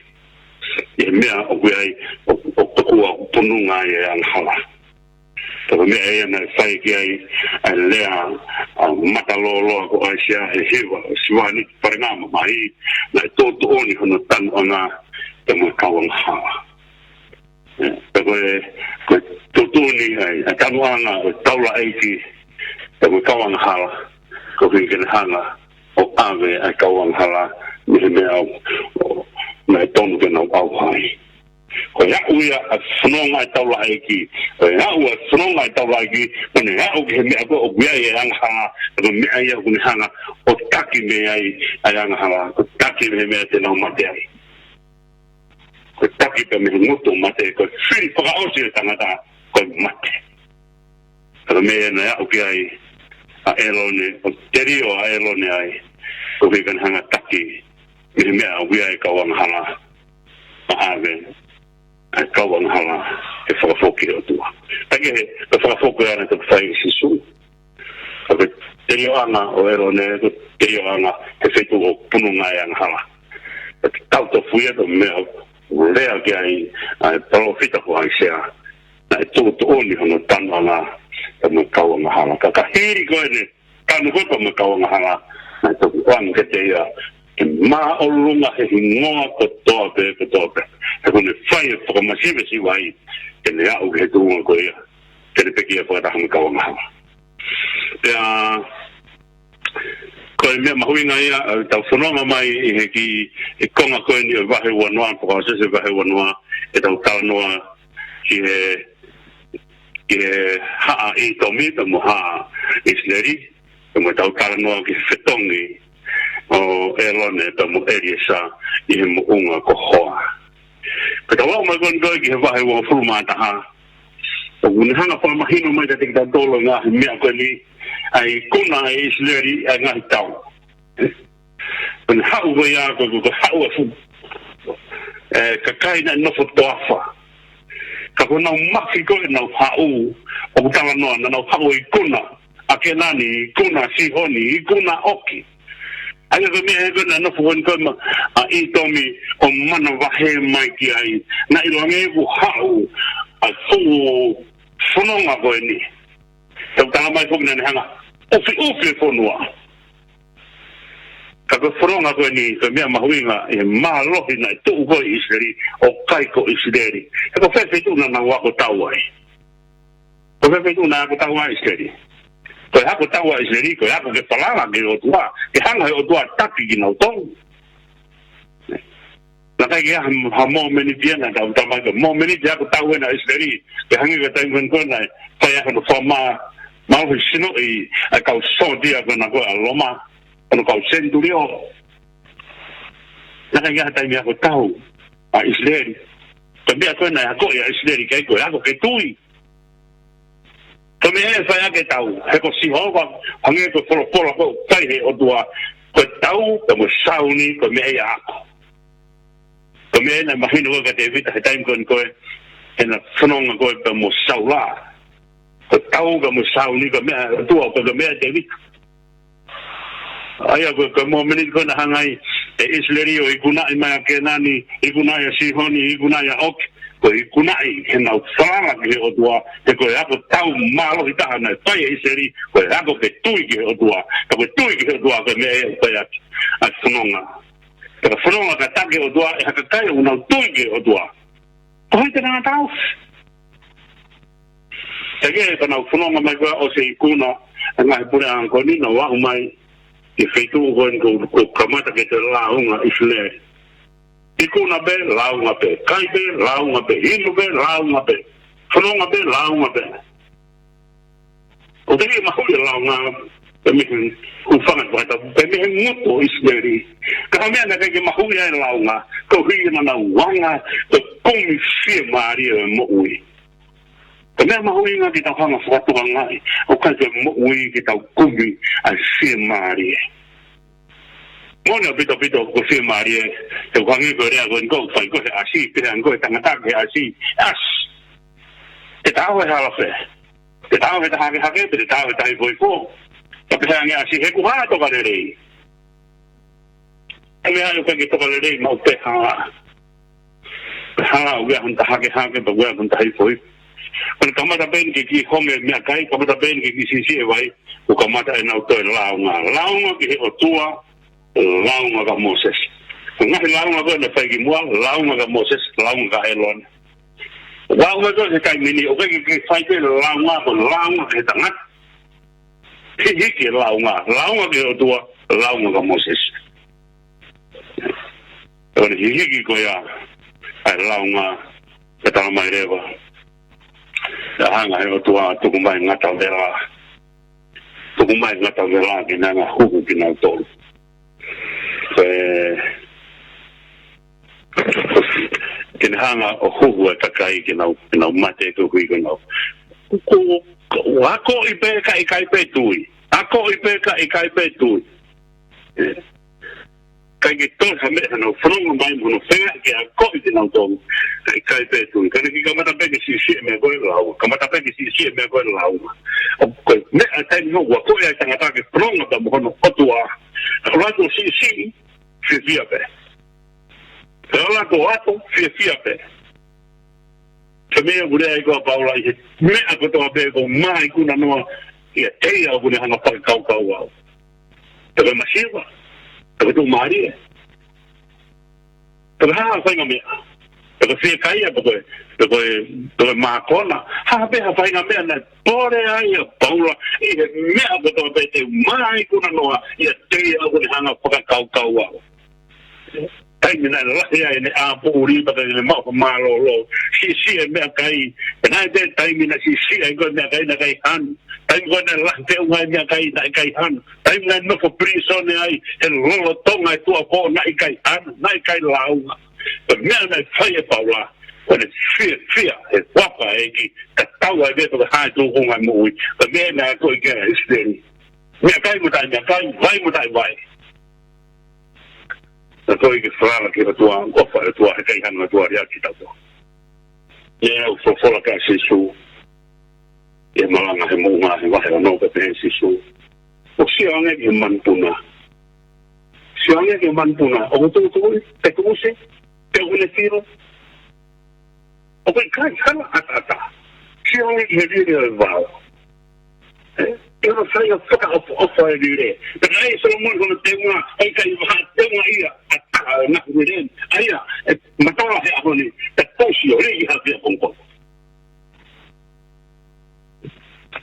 ʻi he meʻa ʻoku ʻi ai, ʻo, ʻo tokua ʻoku pununga ai e angahala. Ka ko e meʻa ia naʻe fai ki ai ʻa e lea, ʻa, matalōloa ko ʻAisea he hiva ʻo e sevāniti falengamamahi, naʻe tuʻutuʻuni hono tanuʻanga pea mo e kau angahala. ʻE, pea ko e, ko e tuʻutuʻuni ʻa e, ʻa e tanuʻanga ʻo e taulaʻeiki pea mo e kau angahala, koeʻuhi ke ne hanga ʻo ʻave ʻa e kau angahala mei he meʻa ʻo, ʻo, naʻe tonu ke nau ʻauha ai. Ko e aʻu ia ʻa e fononga ʻa e taulaʻeiki. Ko e aʻu ʻa e fononga ʻa e taulaʻeiki, ko ʻene aʻu ki he meʻa ko ē ʻoku ʻi ai e angahala, ko e meʻa ia ʻoku ne hanga ʻo taki mei ai ʻa e angahala, ko e taki mei he meʻa te nau mate ai. Ko e taki pē mei he ngutu mate, ko e fili fakaʻosi e tangata, ko e mate. Ka ko e meʻa ia naʻe aʻu ki ai ʻa ʻElone, ʻo telio ʻa ʻElone ai, koeʻuhi ke ne hanga ʻo taki mei he meʻa ʻoku ʻi ai e kau angahala, ʻo ʻave ʻa e kau angahala ke fakafoki ki he ʻOtua. Ka ko e, ke fakafoki ʻa ʻene toki fai ʻe Sīsū. Ka ko e telioʻanga ʻo ʻElone, ko e telioʻanga he feituʻu ʻoku pununga ai e angahala. Ka ko e tau tofu ia ko e meʻa ʻoku lea ki ai ʻa e palōfita ko ʻAisea. Naʻe tuʻutuʻuni hono tanuʻanga pea mo e kau angahala. Ka ka hili ko ʻene tanu ko ē pea mo e kau angahala, naʻe toki ʻoange kiate ia ke māʻolunga he hingoa kotoa pē, kotoa pē. He ʻoku ne fai e fakamasivesiva ai, ke ne aʻu ki he tuʻunga ko ia, ke ne pekia fakataha mo e kau angahala. Pea, ko e meʻa mahuʻinga ia, ʻa ʻetau fononga mai ʻi he kiʻi, he konga ko eni ʻo e vahe uanoa, fakaʻosi ʻa e vahe uanoa, ʻetau talanoa ki he, ki he haʻa ʻItomi pea mo haʻa ʻIsileli, pea mo ʻetau talanoa ki he fetongi ʻo ʻElone pea mo ʻEliesa ʻi he moʻunga ko Hoa. Pea tau aʻu mai ko eni ko ē ki he vahe uofulu mā taha, ʻoku ne hanga ʻo fakamahino mai kiate kitautolu e ngaahi meʻa ko eni, ʻa e ikuna ʻa ʻIsileli, ʻa e ngaahi tau. Ko ʻene haʻu ko ia ko, ko, ko e haʻu ʻa e fuʻu, ʻe, kakai naʻe nofo toafa. Ka ko ʻenau mafi ko ē ʻenau haʻu, ʻoku talanoa naʻa nau haʻu ʻo ikuna ʻa Kēnani, ikuna ʻa Sihoni, ikuna ʻa ʻOki. ʻA ia ko e meʻa ia ko ē naʻe nofo ko eni ko ē mo, ʻa ʻItomi ʻo manavahē mai ki ai. Naʻe ʻiloange ʻoku haʻu ʻa e fuʻu fononga ko eni. Tau tala mai foki naʻa ne hanga ʻo ʻufiʻufi e fonua. Ka ko e fononga ko eni, ko e meʻa mahuʻinga ʻi he mālohi naʻe tuʻu ko ē ʻi ʻIsileli, ʻo ʻikai ko ʻIsileli. He ko fē feituʻu naʻa nau ako tau ai? Ko fē feituʻu naʻe ako tau ai ʻa ʻIsileli? Ko e ako tau ʻa ʻIsileli, ko e ako ke falala ki he ʻOtua, ke hanga he ʻOtua ʻo taki kinautolu. Naʻe ʻikai ke ʻi ai ha, ha momeniti ia naʻa tau tala mai ko e momeniti ako tau ena ʻa ʻIsileli, ke hangē ko e taimi ko ē naʻe fai ai hono fakamā, mālohi sinoʻi ʻa e kau sōtia ko ena ko ē ʻa Loma, hono kau senitulio. Naʻe ʻikai ke ʻi ai ha taimi ako tau ʻa ʻIsileli. Ko e meʻa ko ē naʻe akoʻi ʻa ʻIsileli ki ai ko e ako ke tui. Ko e meʻa ʻe fai ʻaki e tau, he ko Sihova, hangē ko e folofola ko ē ʻoku fai he ʻOtua, ko e tau, pea mo e sauni, ko e meʻa ia ʻaʻaku. Ko e meʻa naʻe mahino ko ē kia Tēvita he taimi ko eni ko ē, heʻena fononga ko ē pea mo Saula. Ko e tau pea mo e sauni, ko e meʻa ʻa e ʻOtua, ko e meʻa ʻa Tēvita. ʻA ia ko e, ko e mōmeniti ko ē naʻe hanga ai ʻe ʻIsileli ʻo ikunaʻi mai ʻa Kēnani, ikunaʻi ʻa Sihoni, ikunaʻi ʻa ʻOki, ko e ikunaʻi heʻenau falala ki he ʻOtua, he ko e ako tau mālohi taha naʻe fai ʻe ʻIsileli, ko e ako ke tui ki he ʻOtua, ka ko e tui ki he ʻOtua, ko e meʻa ia ʻoku fai ʻaki ʻa e fononga. Ka ko e fononga kātaki ʻOtua, ʻe ha kakai ʻoku nau tui ki he ʻOtua. Ko hai te nau tau? ʻE ke, ka nau fononga mai ko ē ʻosi ikuna ʻa e ngaahi puleʻanga ko eni, nau aʻu mai ki he feituʻu ko eni ʻoku, ʻoku kamata ke toe lāunga ʻIsileli. Ikuna pē, lāunga pē. Kai pē, lāunga pē. Inu pē, lāunga pē. Fononga pē, lāunga pē. ʻOku teʻeki mahuʻi e lāunga, pē mei he hūfanga ʻo e tangata, pē mei he ngutu ʻo ʻIsileli. Ka ko e meʻa naʻe ʻikai ke mahuʻi ai e lāunga, ko e ʻuhinga naʻa nau anga, ko e kumi fiemālie ʻo e moʻui. Ko e meʻa mahuʻinga ke tau hanga ʻo fakatokangaʻi, ʻoku ʻikai ko e moʻui ke tau kumi ʻa e fiemālie. Moʻoni ʻaupito ʻaupito ko e fiemālie, he ʻoku hangē ko e lea ko eni ʻoku fai ko ē he ʻasi, pehē ange ko ē ʻe he tangata ki he ʻasi, ʻasi. Te ta ʻalu he hala fē? Te ta ʻalu he taha hakehake, pe te ta ʻalu he taha hifohifo? Ka pehē ange ʻe he ʻasi, he ʻoku hā e tokalelei? Ko e meʻa ʻoku ʻikai ke tokalelei maʻu pē ha. Pea ʻoku ʻi ai hano taha hakehake, pea ʻoku ʻi ai hano taha hifohifo. Ko ʻene kamata pē eni ke kiʻi honge e meʻakai, kamata pē eni ke kiʻi siʻisiʻi e vai, ʻo kamata ʻenau toe lāunga. Lāunga ki he ʻOtua, lāunga kia Mōsese. Ko e ngaahi lāunga ko ē naʻe fai kimuʻa, lāunga kia Mōsese, lāunga kia ʻĒlone. Lāunga ko ē he taimi ni, ʻoku ʻikai ke fai pē lāunga, ko e lāunga ki he tangata. Hihiki e lāunga, lāunga ki he ʻOtua, lāunga kia Mōsese. Ko ʻene hihiki ko ia ʻa e lāunga, pea talamai leva, naʻe hanga ʻe he ʻOtua ʻo tuku mai e ngata vela. Tuku mai e ngata vela ke ne hanga ʻo huhu kinautolu. Ko e, ke ne hanga ʻo huhu e kakai ke nau, ke nau mate koeʻuhi ko ʻenau. Ko, ko, akoʻi pē ka ʻikai pē tui. Akoʻi pē ka ʻikai pē tui. ʻIkai ke toe ha meʻa, naʻa nau fononga mai mo hono feinga ke akoʻi kinautolu, ka ʻikai pē tui. Ka ne kiʻi kamata pē ke siʻisiʻi e meʻa ko ē, lāunga. Kamata pē ke siʻisiʻi e meʻa ko ē, lāunga. ʻO ko e meʻa taimi ʻoku akoʻi ai e tangata ke fononga pea mo hono ʻOtua, ʻalu atu ʻo siʻisiʻi, fiefia pē. Pea ʻalu atu ʻo ato, fiefia pē. Ko e meʻa ʻoku lea ai ko ē ʻa Paula, ʻi he meʻa kotoa pē ʻoku ou mā ikuna noa ʻiate ia ʻoku ne hanga ʻo fakakaukau au. Pe ko e masiva, pe ko e tuʻumālie, pe ko e hā ha faʻahinga meʻa, pe ko e fiekaia, pe ko e, pe ko e, pe ko e mākona, hā pē ha faʻahinga meʻa naʻe pole ai ʻa Paula, ʻi he meʻa kotoa pē te u mā ikuna noa ʻiate ia ʻoku ne hanga ʻo fakakaukau au. Taimi naʻe lahi ai ʻene ʻā poʻuli pea ʻikai ke ne maʻu ha mālōlō. Siʻisiʻi e meʻakai. Pea naʻe ʻi ai e taimi naʻe siʻisiʻi ai ko ē e meʻakai, naʻe ʻikai hanu. Taimi ko ē naʻe lahi feʻunga e meʻakai, naʻe ʻikai hanu. Taimi naʻe nofo pilīsone ai he lolotonga e tuʻuapo, naʻe ʻikai hanu, naʻe ʻikai lāunga. Ko e meʻa naʻe fai ʻe Paula, ko ʻene fiefia he huafa ʻo e ʻEiki, tatau ai pē pe ko e hā e tūkunga e moʻui. Ko e meʻa naʻe akoʻi ki ai ʻa ʻIsileli. Meʻakai mo taʻe meʻakai, vai mo taʻe vai. Naʻe ʻikai ke falala ki he ʻOtua, ʻofa ʻa e ʻOtua, he ʻikai hano ʻOtua ʻia kitautolu. ʻI heʻeku folofola kia Sīsū, ʻi he Malanga he Moʻunga he vahe ono, pehē ʻe Sīsū: ʻOku sio ange ki he manupuna. Sio ange ki he manupuna, ʻoku tuʻutuʻuni, pe tuʻusi, pe ʻoku ne filo. ʻOku ʻikai hala ʻataʻatā. Sio ange ki he lile ʻo e vao. ʻE, ʻi hono fai ʻo fakaʻofoʻofa e lile. Pea ʻai ʻe Solomone hono teunga, ʻe ʻikai ha teunga ia ʻa taha ʻo e ngaahi lile ni. ʻA ia, ʻe matola he ʻaho ni, pea tuʻusi ʻo lī ʻi ha ʻapiako pongipongi.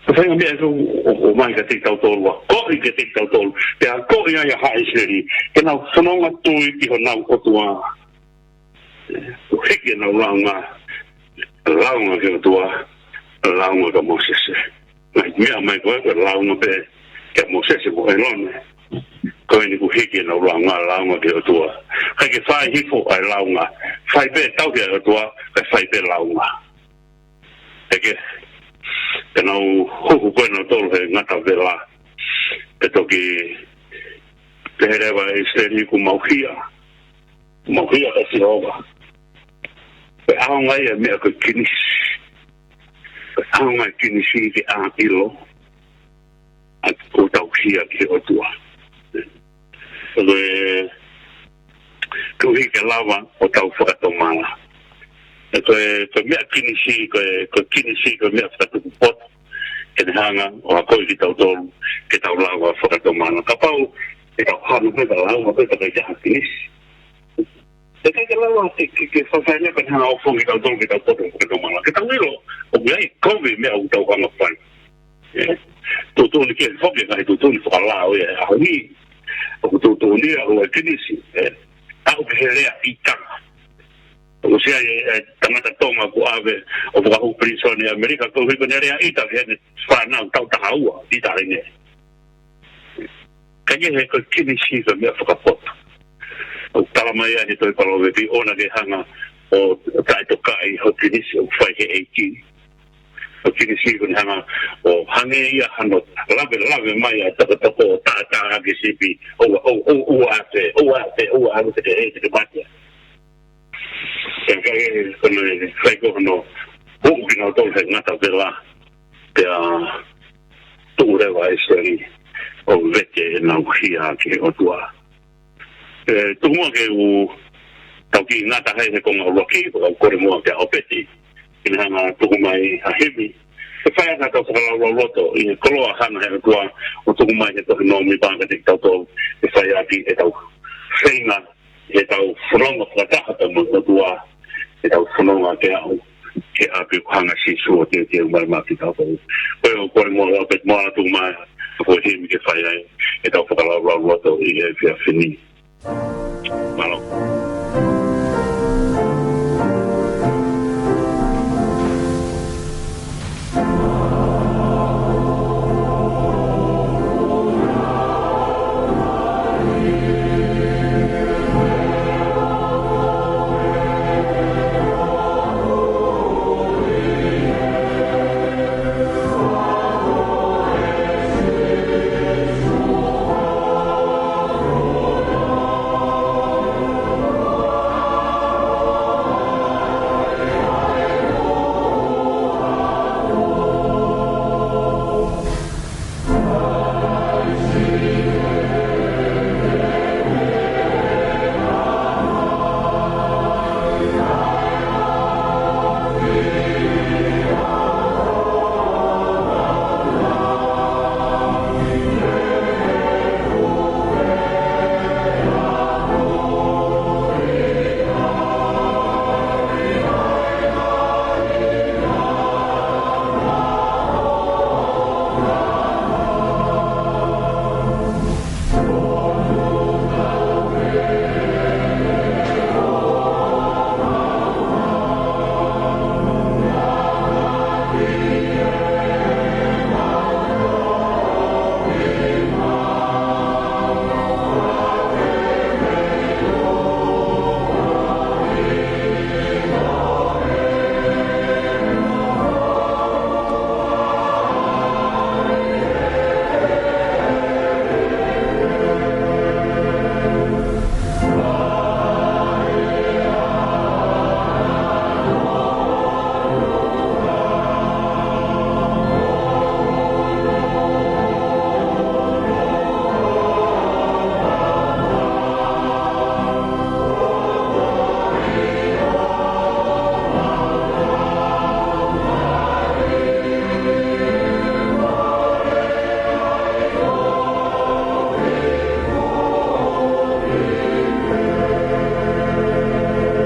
Ko e faʻahinga meʻa ʻoku, ʻo, ʻomai kiate kitautolu, ʻa koe kiate kitautolu, pea akoʻi ai ʻa haʻa ʻIsileli, ke nau fononga tui ki honau ʻOtua. ʻO hiki ʻenau lāunga, lāunga ki he ʻOtua, lāunga kia Mōsese. Naʻe meʻa mai ko ē, ko e lāunga pē kia Mōsese mo ʻĒlone. Ko eni kuo hiki ʻenau lāunga, lāunga ki he ʻOtua. ʻIkai ke fai hifo ʻa e lāunga. Fai pē tauhi ʻa e ʻOtua, kae fai pē lāunga. ʻE ke, Te nau huhu ko ē nautolu he ngata vela. Pea toki pehē leva ʻe ʻIsileli kuo mau hia. Mau hia kia Sihova. Pea ʻaonga ia e meʻa ko e kinisi. Pea ʻaonga e kinisi ke ʻilo ʻa ʻoku tau hia ki he ʻOtua. Ko e koeʻuhi ke lava ʻo tau fakatomala. Ko e, ko e meʻa kinisi, ko e, ko e kinisi, ko e meʻa fakatupu poto. Ke ne hanga ʻo akoʻi kitautolu, ke tau lava fakatomala. Kapau, ke tau hanu pē ka lava pē ka ʻikai ke ʻi ai ha kinisi. ʻE ʻikai ke lava ke, ke, ke fafai leva ke ne hanga ʻo ʻoange kitautolu ke tau poto fakatomala. Ke tau ʻilo, ʻoku ʻi ai e kovi e meʻa ʻoku tau hanga fai. ʻE, tuʻutuʻuni ke foki, ngaahi tuʻutuʻuni fakalao ia, ʻa hoʻi, ʻoku tuʻutuʻuni ia, ʻa e kinisi, ʻe, ʻa ʻoku ke lea ʻita. ʻOku ʻi ai e, e tangata Tonga kuo ʻave ʻo fakahū pilīsone ʻi ʻAmelika, koeʻuhi ko ʻene lea ʻita ki heʻene fānau taʻu taha ua, ʻita ʻene. Ka ʻi he ko e kinisi ko e meʻa fakapoto. ʻOku tala mai ʻe he tohi Palōvepi ʻoua naʻa ke hanga ʻo, ʻo taʻetokaʻi ho kinisi ʻoku fai ʻe he ʻEiki. Ko e kinisi ko ʻene hanga ʻo hangē ia hano lavelave mai ʻa e tokotoko ʻo tātā ʻaki e sipi. ʻOua, ʻoua, ʻoua, ʻoua ʻave, ʻoua ʻave, ʻoua ʻave, te ke, te ke mate. Pea ka ʻi ai ko ʻene fai ko hono huhu kinautolu he ngata vela, pea tuʻu leva ʻa ʻIsileli ʻo vete ʻenau hia ki he ʻOtua. ʻE, tuku muʻa ke u tau kiʻi ngata heni he konga ʻuluaki, pea u kole muʻa kia ʻOpeti ke ne hanga ʻo tuku mai ha himi. ʻE fai ʻaki ʻetau fakalaulauloto ʻi he koloa ʻoku hanga ʻe he ʻOtua ʻo tuku mai he tohi Nōmipa kiate kitautolu, ʻe fai ʻaki ʻetau feinga, ʻetau fononga fakataha pea mo e ʻOtua, ʻetau fononga ke aʻu ki he ʻapi ʻoku hanga ʻe Sīsū ʻo teuteu mai maʻa kitautolu. Ko ia ʻoku ou kole muʻa ʻOpeti Moala tuku mai ha foʻi himi ke fai ai ʻetau fakalaulauloto ʻi he efiafi ni. Mālō.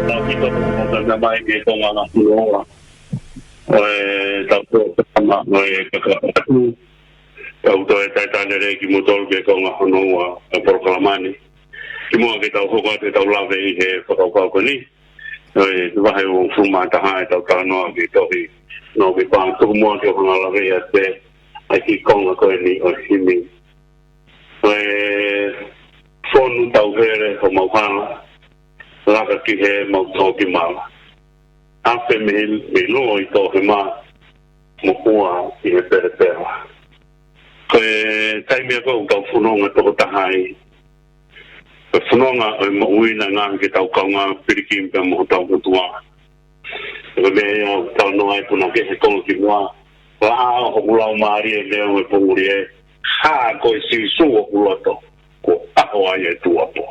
Tau kiʻi toki mai ki he konga hono ua ʻo ʻetau polokalama ʻo e kakato. Tau toe talitali lelei kimoutolu ki he konga hono ua ʻo e polokalama ni. Kimuʻa ke tau hoko atu ʻetau lave ʻi he fakakaukau ko eni, ʻo e vahe uofulu mā taha ʻetau talanoa ki he tohi Nōmipa, tuku muʻa ke u hanga ʻo lave atu pē ʻa e kiʻi konga ko eni ʻo e himi. ʻO e fonu tauhele homau hala, laka ki hē mau tō ki mala. Afe mei, mei luo ʻi toʻohema, mo ua ʻi he pelepela. Ko e taimi ʻa ē ʻoku tau fononga tokotaha ai, ko e fononga ʻo e moʻui naʻe ngaahi ke tau kaungā pilikimi pea mo hotau ʻOtua. Ko e meʻa ia ʻoku tau noa ai puna ke he konga ki muʻa. Laʻā hoku laumālie, meʻa ʻo e pōpula ē. Hā ko e Sīsū ʻoku loto, kuo ʻaho ai e tuʻuapō.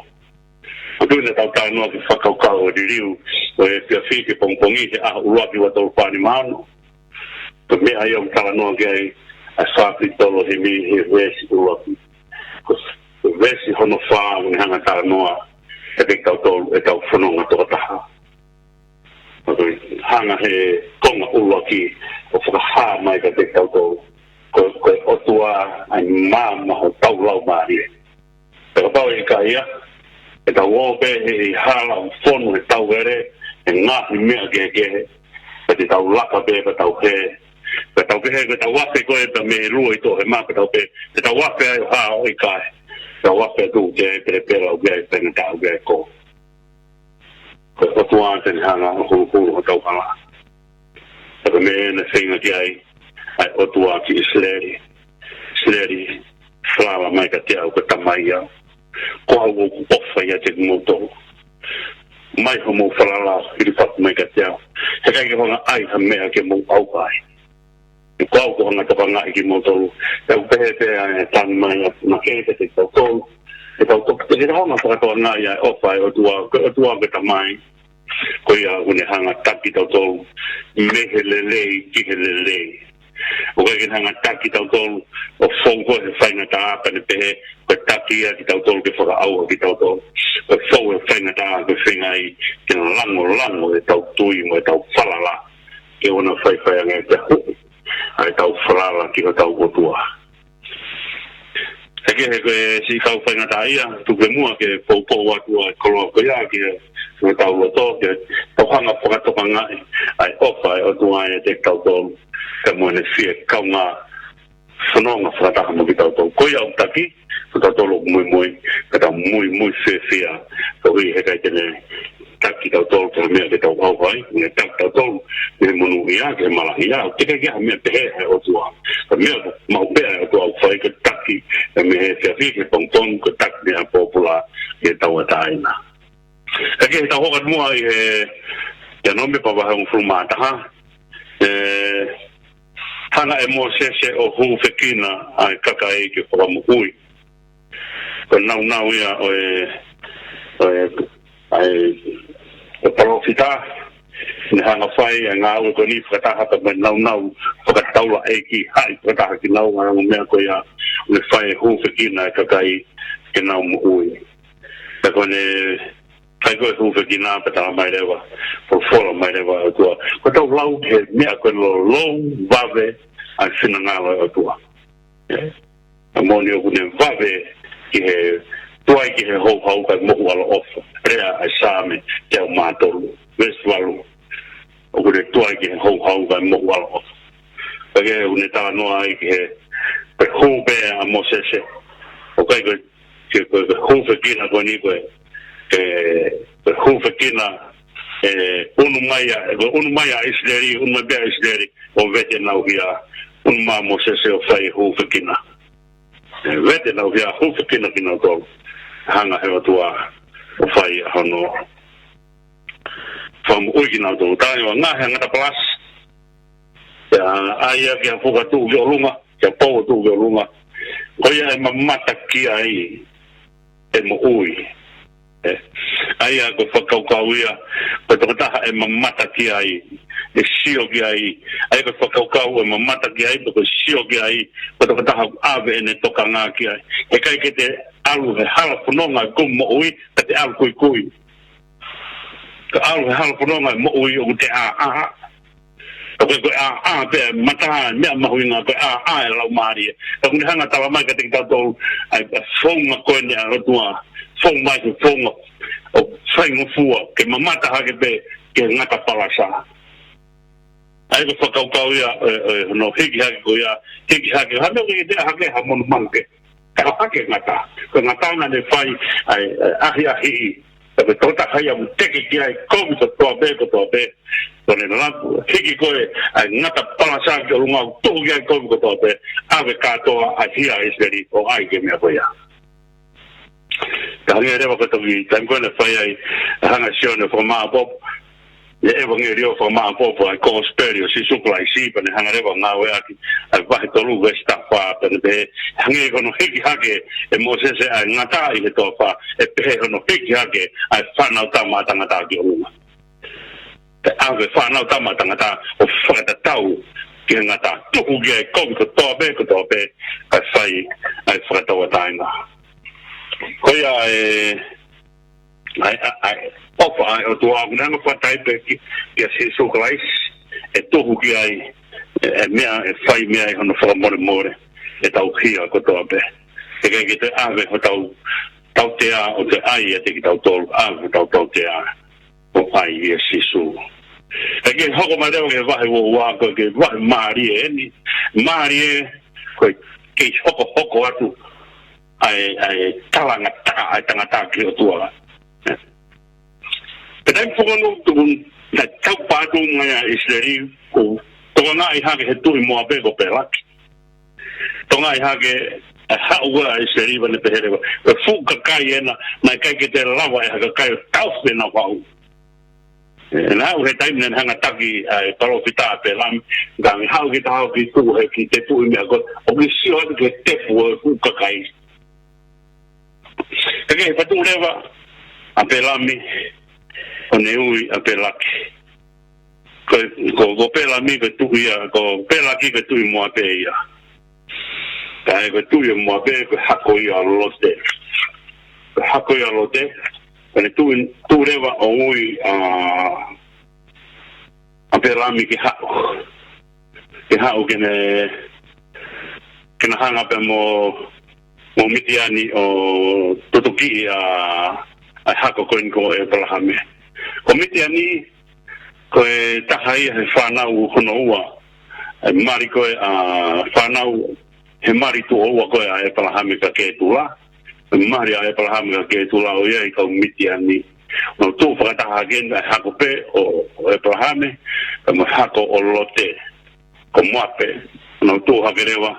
ʻOku ou tui naʻa tau talanoa ki he fakakaukau ʻo e liliu ʻo e efiafi ki he pongipongi he ʻaho ʻuluaki ua tolu fā nima ono. Ko e meʻa ia ʻoku talanoa ki ai ʻa e fā Pītolo himi he veesi ʻuluaki. Ko e veesi hono fā ʻoku ne hanga talanoa kiate kitautolu ʻetau fononga tokotaha. ʻOku hanga he konga ʻuluaki ʻo fakahā mai kiate kitautolu ko, ko e ʻOtua ʻa e maama hotau laumālie. Pea kapau ʻe ʻikai ia, ʻe tau ō pē he hala ʻo fonu he tauhele, he ngaahi meʻa kehekehe, pea te tau laka pē pea tau hē, pea tau pehē ko ʻetau afe ko ē pea mei he lua ʻi toʻohema pea tau pehē, pea tau afe ai ʻo hā ʻo ʻikai, tau afe atu ki he pelepela ʻoku ʻi ai e faingataʻa ʻoku ʻi ai e kovi. Ko e ʻOtua te ne hanga ʻo huluhulu hotau hala. Pea ko e meʻa naʻe feinga ki ai ʻa e ʻOtua ki ʻIsileli. ʻIsileli, falala mai kiate au, ko e tamai au. Ko au ʻoku ʻofa ʻiate kimoutolu. Mai hoʻomou falala, hilifaki mai kiate au. He ʻikai ke u hanga ʻai ha meʻa ke mou ʻauha ai. Ko au ʻoku hanga tokangaʻi kimoutolu. Pea ʻoku pehē pē ʻa e tanu mai ʻa e puna kehe kiate kitautolu. ʻE tau toka, ʻe tau hanga fakatokangaʻi ʻa e ʻofa ʻa e ʻOtua, ko e ʻOtua ko e tamai. Ko ia ʻoku ne hanga taki kitautolu mei he lelei ki he lelei. ʻOku ʻikai ke ne hanga taki kitautolu ʻo fou ko ē he faingataʻa pea ne pehē ko e taki ia kitautolu ke fakaʻauha kitautolu. Ko e fou he faingataʻa ko e feinga ia ke langolango ʻetau tui mo ʻetau falala. Ke ʻoua naʻa faifai ange ke huʻi ʻa ʻetau falala ki hotau ʻOtua. He kehe ko e siʻi kau faingataʻa ia, tuku muʻa ke poupou atu ʻa e koloa ko ia ki hotau loto, ke tau hanga fakatokangaʻi ʻa e ʻofa ʻa e ʻOtua ʻiate kitautolu, pea mo ʻene fie kaungā fononga fakataha mo kitautolu. Ko ia ʻoku taki, ko tautolu ʻoku muimui, ka tau muimui fiefia, koeʻuhi he ʻikai te ne taki tautolu ki ha meʻa ke tau ʻauha ai, ne taki tautolu mei he monūʻia ki he malaʻia, ʻoku teʻeki ke ʻi ai ha meʻa pehē ʻa e ʻOtua. Ko e meʻa maʻu pē ʻa e ʻOtua ʻoku fai ko e taki, ʻa e mei he efiafi ki he pongipongi, ko e taki mei he pōpula ki he tauʻatāina. Ka ke tau hoko atu muʻa ʻi he, ʻi he Nōmipa vahe hongofulu mā taha, ʻe hanga ʻe Mōsese ʻo hūfekina ʻa e kakai ke fakamoʻui. Ko e naunau ia ʻo e, ʻo e, ʻa e, ʻo e palōfita, ne hanga fai ʻa e ngāue ko eni fakataha pea mo e naunau fakataulaʻeiki, haʻi fakataha kinaua ʻa e ongo meʻa ko ia, ne fai e hūfekina e kakai ke nau moʻui. Pea ko ʻene fai ko ē hūfekina pea tala mai leva, folofola mai leva ʻOtua. Ko ʻetau lau ki he meʻa ko e lolou vave ʻa e finangalo ʻo e ʻOtua. ʻE? ʻA moʻoni ʻoku ne vave ki he tuai ki he houhau kae mohu ʻaloʻofa. Lea ʻa e Saame teau mā tolu, veesi valu. ʻOku ne tuai ki he houhau kae mohu ʻaloʻofa. Pea ke ʻoku ne talanoa ai ki he, pe hū pē ʻa Mōsese. ʻOku ʻikai ko e, ke, ko e, ko e hūfekina ko eni ko e, ke, ko e hūfekina, ʻe, ʻunu mai ʻa, ko e ʻunu mai ʻa ʻIsileli, ʻunu mai pē ʻa ʻIsileli, ʻo vete ʻenau hia, ʻunu mai ʻa Mōsese ʻo fai e hūfekina. ʻE, vete ʻenau hia, hūfekina kinautolu. Hanga he ʻOtua ʻo fai ʻa hono fakamoʻui kinautolu. Taimi ʻo ngaahi ngata palasi. ʻIa, ʻa ia ke fuka tuʻu ki ʻolunga, ke pou tuʻu ki ʻolunga. Ko ia ʻe mamata ki ai, ʻe moʻui. ʻE, ʻa ia ko e fakakaukau ia, ko e tokotaha ʻe mamata ki ai, ʻe sio ki ai, ʻa ia ko e fakakaukau ʻe mamata ki ai, ko e sio ki ai, ko e tokotaha ʻave ʻene tokanga ki ai. He ʻikai ke te ʻalu he hala fononga ʻo e moʻui, ka te ʻalu kuikui. Ka ʻalu he hala fononga ʻo e moʻui ʻoku te ʻāʻā. Ka ko e, ko e ʻāʻā pē, mata, meʻa mahuʻinga ko e ʻāʻā e laumālie. Ka ʻoku ne hanga tala mai kiate kitautolu, ʻa e, ʻa e founga ko eni ʻa e ʻOtua, fou mai ki he founga ʻo faingofua, ke mamata hake pē ki he ngata palasa. ʻA ia ko e fakakaukau ia, ʻe, ʻe, hono hiki hake ko ia, hiki hake, ha meʻa ke te hake ha monumanu ke. Ka hake ngata, ko e ngata naʻa ne fai, ʻa e, ʻe, ʻahiʻahiʻi, ʻe Ko e tokotaha ia ʻoku teke ki ai e kovi kotoa pē, kotoa pē. Ko ʻene laku, hiki ko ē ʻa e ngata palasā ki ʻolunga ʻo tuhu ki ai e kovi kotoa pē, ʻave kātoa ʻa e hia ʻa ʻIsileli ʻo ʻai ki he meʻa ko ia. Ka hangē leva ko e toki taimi ko ē naʻe fai ai, hanga ʻe Sione ʻo fakamāʻopoʻopo ʻi he ʻevangeliō, fakamāʻopoʻopo ʻa e kosipeli ʻo Sīsū Kalaisi, pea ne hanga leva ʻo ngāueʻaki ʻa e vahe tolu veesi taha fā, pea ne pehē, hangē ko hono hiki hake ʻe Mōsese ʻa e ngata ʻi he toafa, ʻe pehē hono hiki hake ʻa e Fanautama ʻa Tangata ki ʻolunga. Pea ʻave Fanautama ʻa Tangata ʻo fakatatau ki he ngata, tuhu ki ai e kovi kotoa pē, kotoa pē, kae fai ʻa e fakatauʻatāina. Ko ia e, ʻa e, ʻa e, ʻa e ʻofa ʻa e ʻOtua ʻoku ne hanga ʻo fakataipe ki, kia Sīsū Kalaisi, ʻe tuhu ki ai e, e meʻa, ʻe fai mei ai hono fakamolemole ʻetau hia kotoa pē. ʻIkai ke toe ʻave hotau tautea ʻo toe ʻai ʻiate kitautolu, ʻave hotau tautea ʻo ʻai ʻia Sīsū. Pea ke hoko mai leva ki he vahe uaua, ko e vahe mālie eni, mālie, ko e kei hokohoko atu ʻa e, ʻa e talangataʻa ʻa e tangata ki he ʻOtua. Pea taimi foki ʻoku tuku, naʻe tau pātu mai ʻa ʻIsileli, ʻo tokangaʻi hake ʻe he tuʻi Moape ko Pelaki. Tokangaʻi hake, ʻe haʻu ʻa ʻIsileli pea ne pehē leva, ko e fuʻu kakai ena, naʻe ʻikai ke toe lava ʻe ha kakai ʻo tauhi ʻenau haʻu. ʻE, naʻe haʻu he taimi naʻe hanga ʻo taki ʻa e palōfita ʻa Pelami, ka ne haʻu ki taha ki tuʻu he ki te tuʻi meʻa ko, ʻoku ke sio atu ki he tepu ʻo e fuʻu kakai. Ka ke fatu leva ʻa Pelami, ʻo ne ui ʻa Pelaki. Ko, ko, ko Pelami ko e tuʻi ia, ko Pelaki ko e tuʻi Moape ia. Ka ko e tuʻi ʻo Moape, ko e hako ia ʻo Lote. Ko e hako ia ʻo Lote, ko ʻene tuʻi, tuʻi leva ʻo ui ʻa, ʻa Pelami ke haʻu. Ke haʻu ke ne, ke na hanga pē mo, mo Mitiani ʻo tutukiʻi ʻa, ʻa e hako ko eni ko ʻĒpalahame. Ko Mitiani, ko e taha ia he fānau hono ua, ʻa e mali ko ē ʻa e fānau, he mali tuʻo ua ko ē ʻa ʻĒpalahame kia Kētula. He mali ʻa ʻĒpalahame kia Kētula ʻo ʻi ai e kau Mitiani. Nau tuʻu fakataha hake ʻa e hako pē ʻo, ʻo ʻĒpalahame, pea mo e hako ʻo Lote, ko Moape. Nau tuʻu hake leva,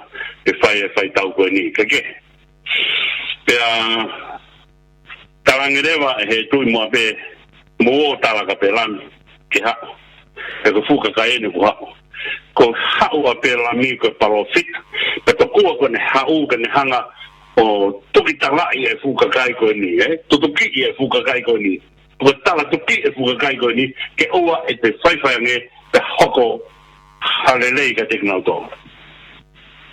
ke fai e faitau ko eni. Ka ke, pea, talaange leva ʻe he tuʻi Moape, mou ō ʻo tala kia Pelami ke haʻu. He ko e fuʻu kakai eni kuo haʻu. Ko e haʻu ʻa Pelami ko e palōfita. Pea tokua ko ʻene haʻu ke ne hanga ʻo tukitalaʻi e fuʻu kakai ko eni, ē? Tutukiʻi e fuʻu kakai ko eni. Ko e tala tuki e fuʻu kakai ko eni, ke ʻoua ʻe toe faifai ange, pea hoko ha lelei kiate kinautolu.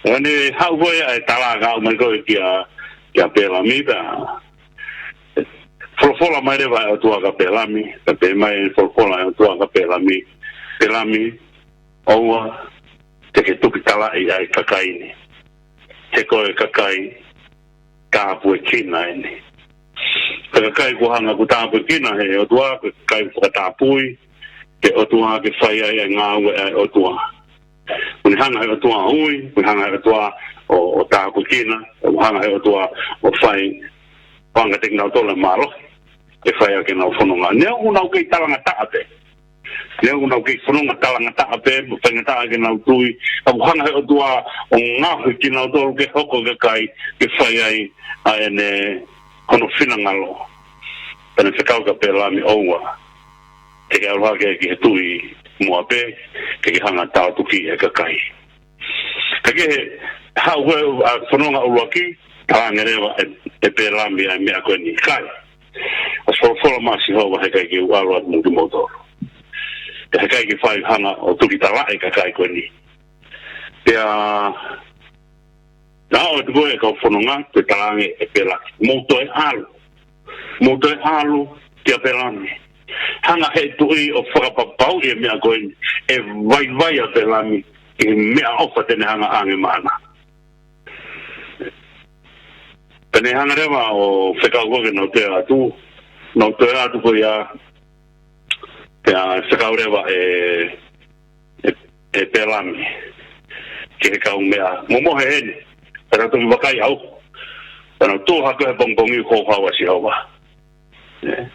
ʻO ne haʻu ko ē ʻa e tala ka ʻomai ko ē kia, kia Pelami, pea folofola mai leva ʻa e ʻOtua kia Pelami, pea pehē mai e folofola ʻa e ʻOtua kia Pelami, Pelami, ʻoua te ke tukitalaʻi ʻa e kakai ni. He ko e kakai tāpuekina eni. Ko e kakai kuo hanga ʻo tāpuekina ʻe he ʻOtua, ko e kakai fakatapui, ke ʻOtua ke fai ai e ngāue ʻa e ʻOtua. Kuo ne hanga ʻe he ʻOtua ʻo ui, kuo ne hanga ʻe he ʻOtua ʻo, ʻo tāpuekina, kuo ne hanga ʻe he ʻOtua ʻo fai, ʻo hanga kiate kinautolu e mālohi, ke fai ʻaki ʻenau fononga. Neongo ʻoku nau kei talangataʻa pē. Neongo ʻoku nau kei fononga talangataʻa pē, mo faingataʻa ki heʻenau tui, ka kuo hanga ʻe he ʻOtua ʻo ngaohi kinautolu ke hoko ko e kakai, ke fai ai ʻa ʻene, hono finangalo. Pea ne fekau kia Pelami, ʻoua te ke ʻalu hake ki he tuʻi Moape, ke ke hanga ʻo tala tuki e kakai. Ka ke haʻu ko ē ʻa e fononga ʻuluaki, talaange leva ʻe, ʻe Pelami ʻa e meʻa ko eni, ʻikai. ʻOsi folofola mai ʻa Sihova, heʻikai ke u ʻalu atu mo kimoutolu. Pea heʻikai ke fai hanga ʻo tukitalaʻi e kakai ko eni. Pea naʻe ʻoatu ko ē ʻe he kau fononga, pea talaange ʻe Pelaki, mou toe ʻalu. Mou toe ʻalu kia Pelami. Hanga ʻe he tuʻi ʻo fakapapauʻi e meʻa ko eni, ʻe vaivai ʻa Pelami ki he meʻaʻofa te ne hanga ʻo ʻange maʻana. Pea ne hanga leva ʻo fekau ko ē ke nau toe atu, nau toe atu ko ia, pea fekau leva ʻe, ʻe, ʻe Pelami ki he kau meʻa, mou mohe heni, pea tau toki vakai au. Pea nau tuʻu hake he pongipongi, houhau ʻa Sihova. ʻE,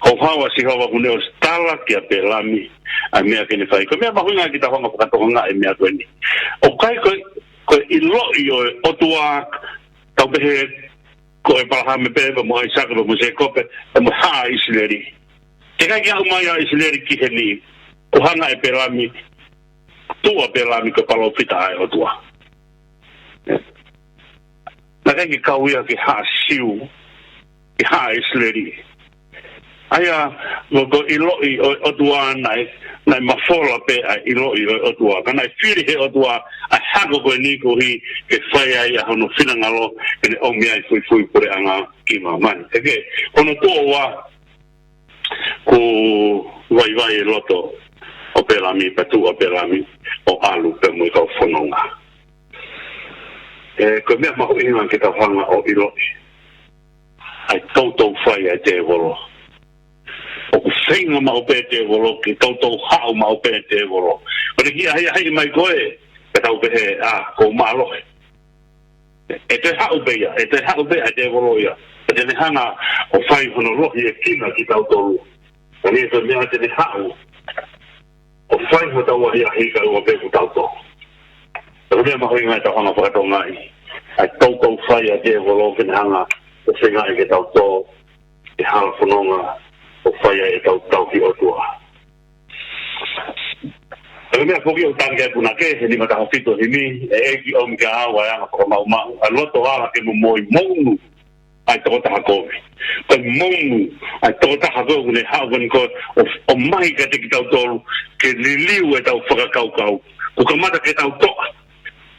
Ko e houhau ʻa Sihova kuo ne ʻosi tala kia Pēlami ʻa e meʻa ke ne fai. Ko e meʻa mahuʻinga ke tau hanga ʻo fakatokangaʻi e meʻa ko eni. ʻOku ʻikai ko e, ko e ʻiloʻi ʻo e ʻOtua, tau pehē ko ʻĒpalahame pē, pea mo ʻAisake, pea mo Sēkope, pea mo e haʻa ʻIsileli. Teʻeki ai ke aʻu mai ʻa ʻIsileli ki heni, kuo hanga ʻe Pēlami, tuʻu ʻa Pēlami ko e palōfita ʻa e ʻOtua. Naʻe ʻikai ke kau ia ki he haʻa Siu, ki he haʻa ʻIsileli. ʻA ia, ko e ʻiloʻi ʻo e ʻOtua naʻe, naʻe mafola pē ʻa e ʻiloʻi ʻo e ʻOtua. Ka naʻe fili ʻe he ʻOtua ʻa e hako ko eni koeʻuhi ke fai ai ʻa hono finangalo, ke ne ʻomi ai e fuifui puleʻanga ki māmani. Eke, ko hono tuʻo ua, kuo vaivai e loto ʻo Pēlami, pea tuʻu ʻa Pēlami ʻo ʻalu pea mo e kau fononga. ʻE, ko e meʻa mahuʻinga ke tau hanga ʻo ʻiloʻi ʻa e toutou fai ʻa e tēvolo. ʻOku feinga maʻu pē e tēvolo ke toutou haʻu maʻu pē e tēvolo. Ko ʻene kiʻi ʻahiʻahiʻi mai koe, pea tau pehē, ʻa, ʻoku ou mālohi. ʻE toe haʻu pē ia, ʻe toe haʻu pē ʻa e tēvolo ia. Pea te ne hanga ʻo fai hono lohiekina kitautolu. Ka neongo e meʻa, te ne haʻu ʻo fai hotau ʻahiʻahi kae ʻoua pē kuo tau tō. Ko e meʻa mahuʻinga ke tau hanga ʻo fakatokangaʻi ʻa e toutou fai ʻa e tēvolo ke ne hanga ʻo feingaʻi ke tau tō he hala fononga ʻo fai ai ʻetau tauhi ʻOtua. Ko e meʻa foki ʻoku tali ki ai e punake, he nima taha fitu himi, ʻe ʻEiki ʻomi kiate au ʻa e anga fakamaʻumaʻu, ʻa e loto ala ke momoi, mounu ʻa e tokotaha kovi. Ko e mounu ʻa e tokotaha kovi ʻoku ne haʻu ko eni ko ē ʻo, ʻo ʻomai kiate kitautolu ke liliu ʻetau fakakaukau. Kuo kamata ke tau toʻa.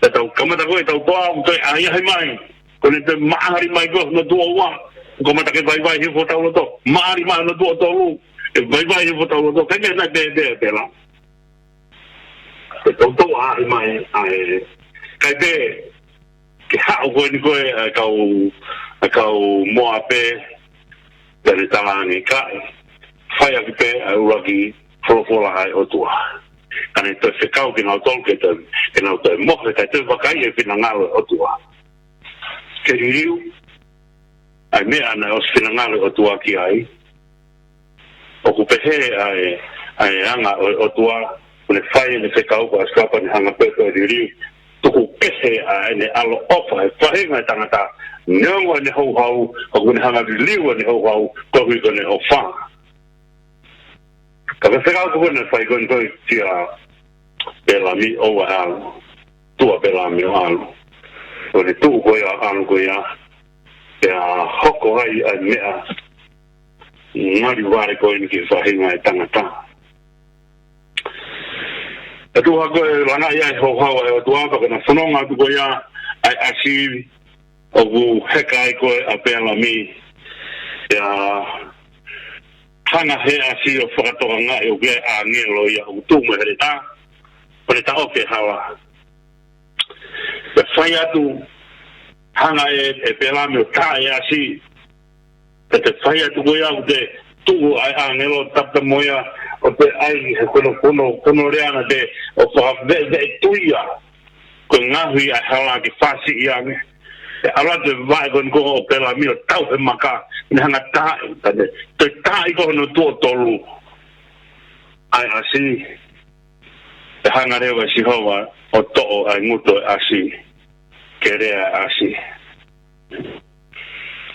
Pea tau kamata ko ē ʻetau toʻa, ʻoku toe ʻahiʻahi mai. Ko ʻene toe maʻali mai ko ē hono tuʻo ua. Kuo kamata ke vaivai hifo hotau loto. Maʻali mai hono tuʻo tolu. ʻE vaivai hifo hotau loto. Kae meʻa naʻe pehē pē ʻe Pēlami. Ke toutou ʻahiʻahi mai ʻa e, ʻikai pē ke haʻu ko eni ko ē ʻa e kau, ʻa e kau Mōape, pea ne talaange ʻikai. Fai ʻaki pē ʻa e ʻuluaki folofola ʻa e ʻOtua. Ka ne toe fekau kinautolu ke toe, ke nau toe mohe, kae toe vakaiʻi e finangalo ʻo e ʻOtua. Ke liliu ʻa e meʻa naʻe ʻosi finangalo e ʻOtua ki ai. ʻOku pehē ʻa e, ʻa e anga ʻo e ʻOtua, ʻoku ne fai ʻene fekau, ko ʻAisake pea ne hanga pē ʻo liliu. Tuku kehe ʻa ʻene ʻaloʻofa he faʻahinga ʻo e tangata, neongo ʻene houhau, ka ʻoku ne hanga ʻo liliu ʻene houhau, koeʻuhi ko ʻene ʻofa. Ka ko e fekau ko ē naʻe fai ko eni ko ē kia Pēlami, ʻoua ʻe ʻalu. Tuʻu ʻa Pēlami ʻo ʻalu. Ko ʻene tuʻu ko ia ʻo ʻalu ko ia, pea hoko ai ʻa e meʻa ngali vale ko eni ki he faʻahinga ʻo e tangata. Pea tuʻu hake ko ē, langaʻi ʻa e houhau ʻa e ʻOtua, pea ko ʻena fononga atu ko ia ʻa e ʻasi, ʻoku heka ai ko ē ʻa Pēlami. Pea hanga ʻe he ʻasi ʻo fakatokangaʻi ʻoku ʻi ai e ʻāngelo ia ʻoku tuʻu mo e heletā, ʻo ne taʻofi e hala. Pea fai atu, hanga ʻe, ʻe Pēlami ʻo tā e ʻasi. Pea toe fai atu ko ia ʻoku toe tuʻu ʻa e ʻāngelo ʻo tapu mo ia, ʻo toe ʻai he ko hono, ko hono, ko hono lea naʻe toe ʻo fakaveʻeveʻetui ia. Ko e ngaohi ʻa e hala ke fāsiʻi ange. ʻE ʻalu atu e vaʻe ko eni ko ē ʻo Pēlami ʻo tau he maka, ne hanga ʻo taaʻi, pea ne toe taaʻi ko ē hono tuʻo tolu ʻa e ʻasi. Pea hanga leva ʻe Sihova ʻo toʻo ʻa e ngutu ʻo e ʻasi, ke lea ʻa e ʻasi.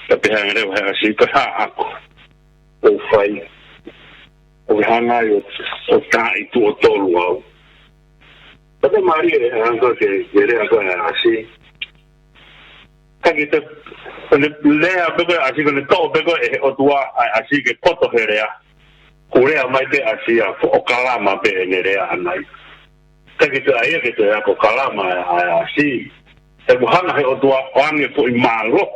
Pea pehē ange leva ʻe he ʻasi, ko e hā ʻaku ʻoku fai, ʻoku ke hanga ai ʻo, ʻo taaʻi tuʻo tolu au. Pea toe mālie e anga ko ē ke, ke lea ko ē ʻa e ʻasi. Ka ke te, ko ʻene lea pē ko ē ʻasi, ko ʻene toʻo pē ko ē ʻe he ʻOtua ʻa e ʻasi ke poto he lea. Kuo lea mai pē ʻasi ia, ʻo kalama pē ʻene lea ʻanai. Ka ke te ʻai ia ke toe ako kalama ʻa e ʻasi. He kuo hanga ʻe he ʻOtua ʻo ʻoange foʻi mālohi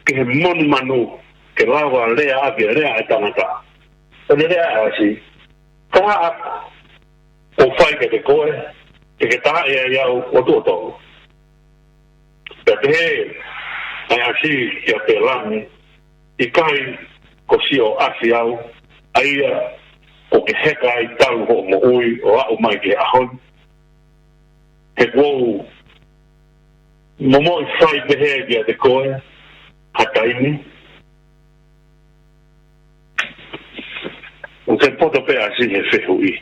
ki he monumanu, ke lava lea ʻaki e lea ʻa e tangata. Ko ʻene lea ʻa e ʻasi, ko e hā ʻaku ʻoku fai kiate koe, ke ke taaʻi ai au ʻo tuʻo tolu. Pea pehē ʻa e ʻasi kia Pēlami, ʻikai ko siʻo ʻasi au, ʻa ia ʻoku ke heka ai talu hoʻo moʻui ʻo aʻu mai ki he ʻaho ni. He kuo u momoʻi fai pehē kiate koe ha taimi. Te poto pē ʻa ʻAsi he fehuʻi.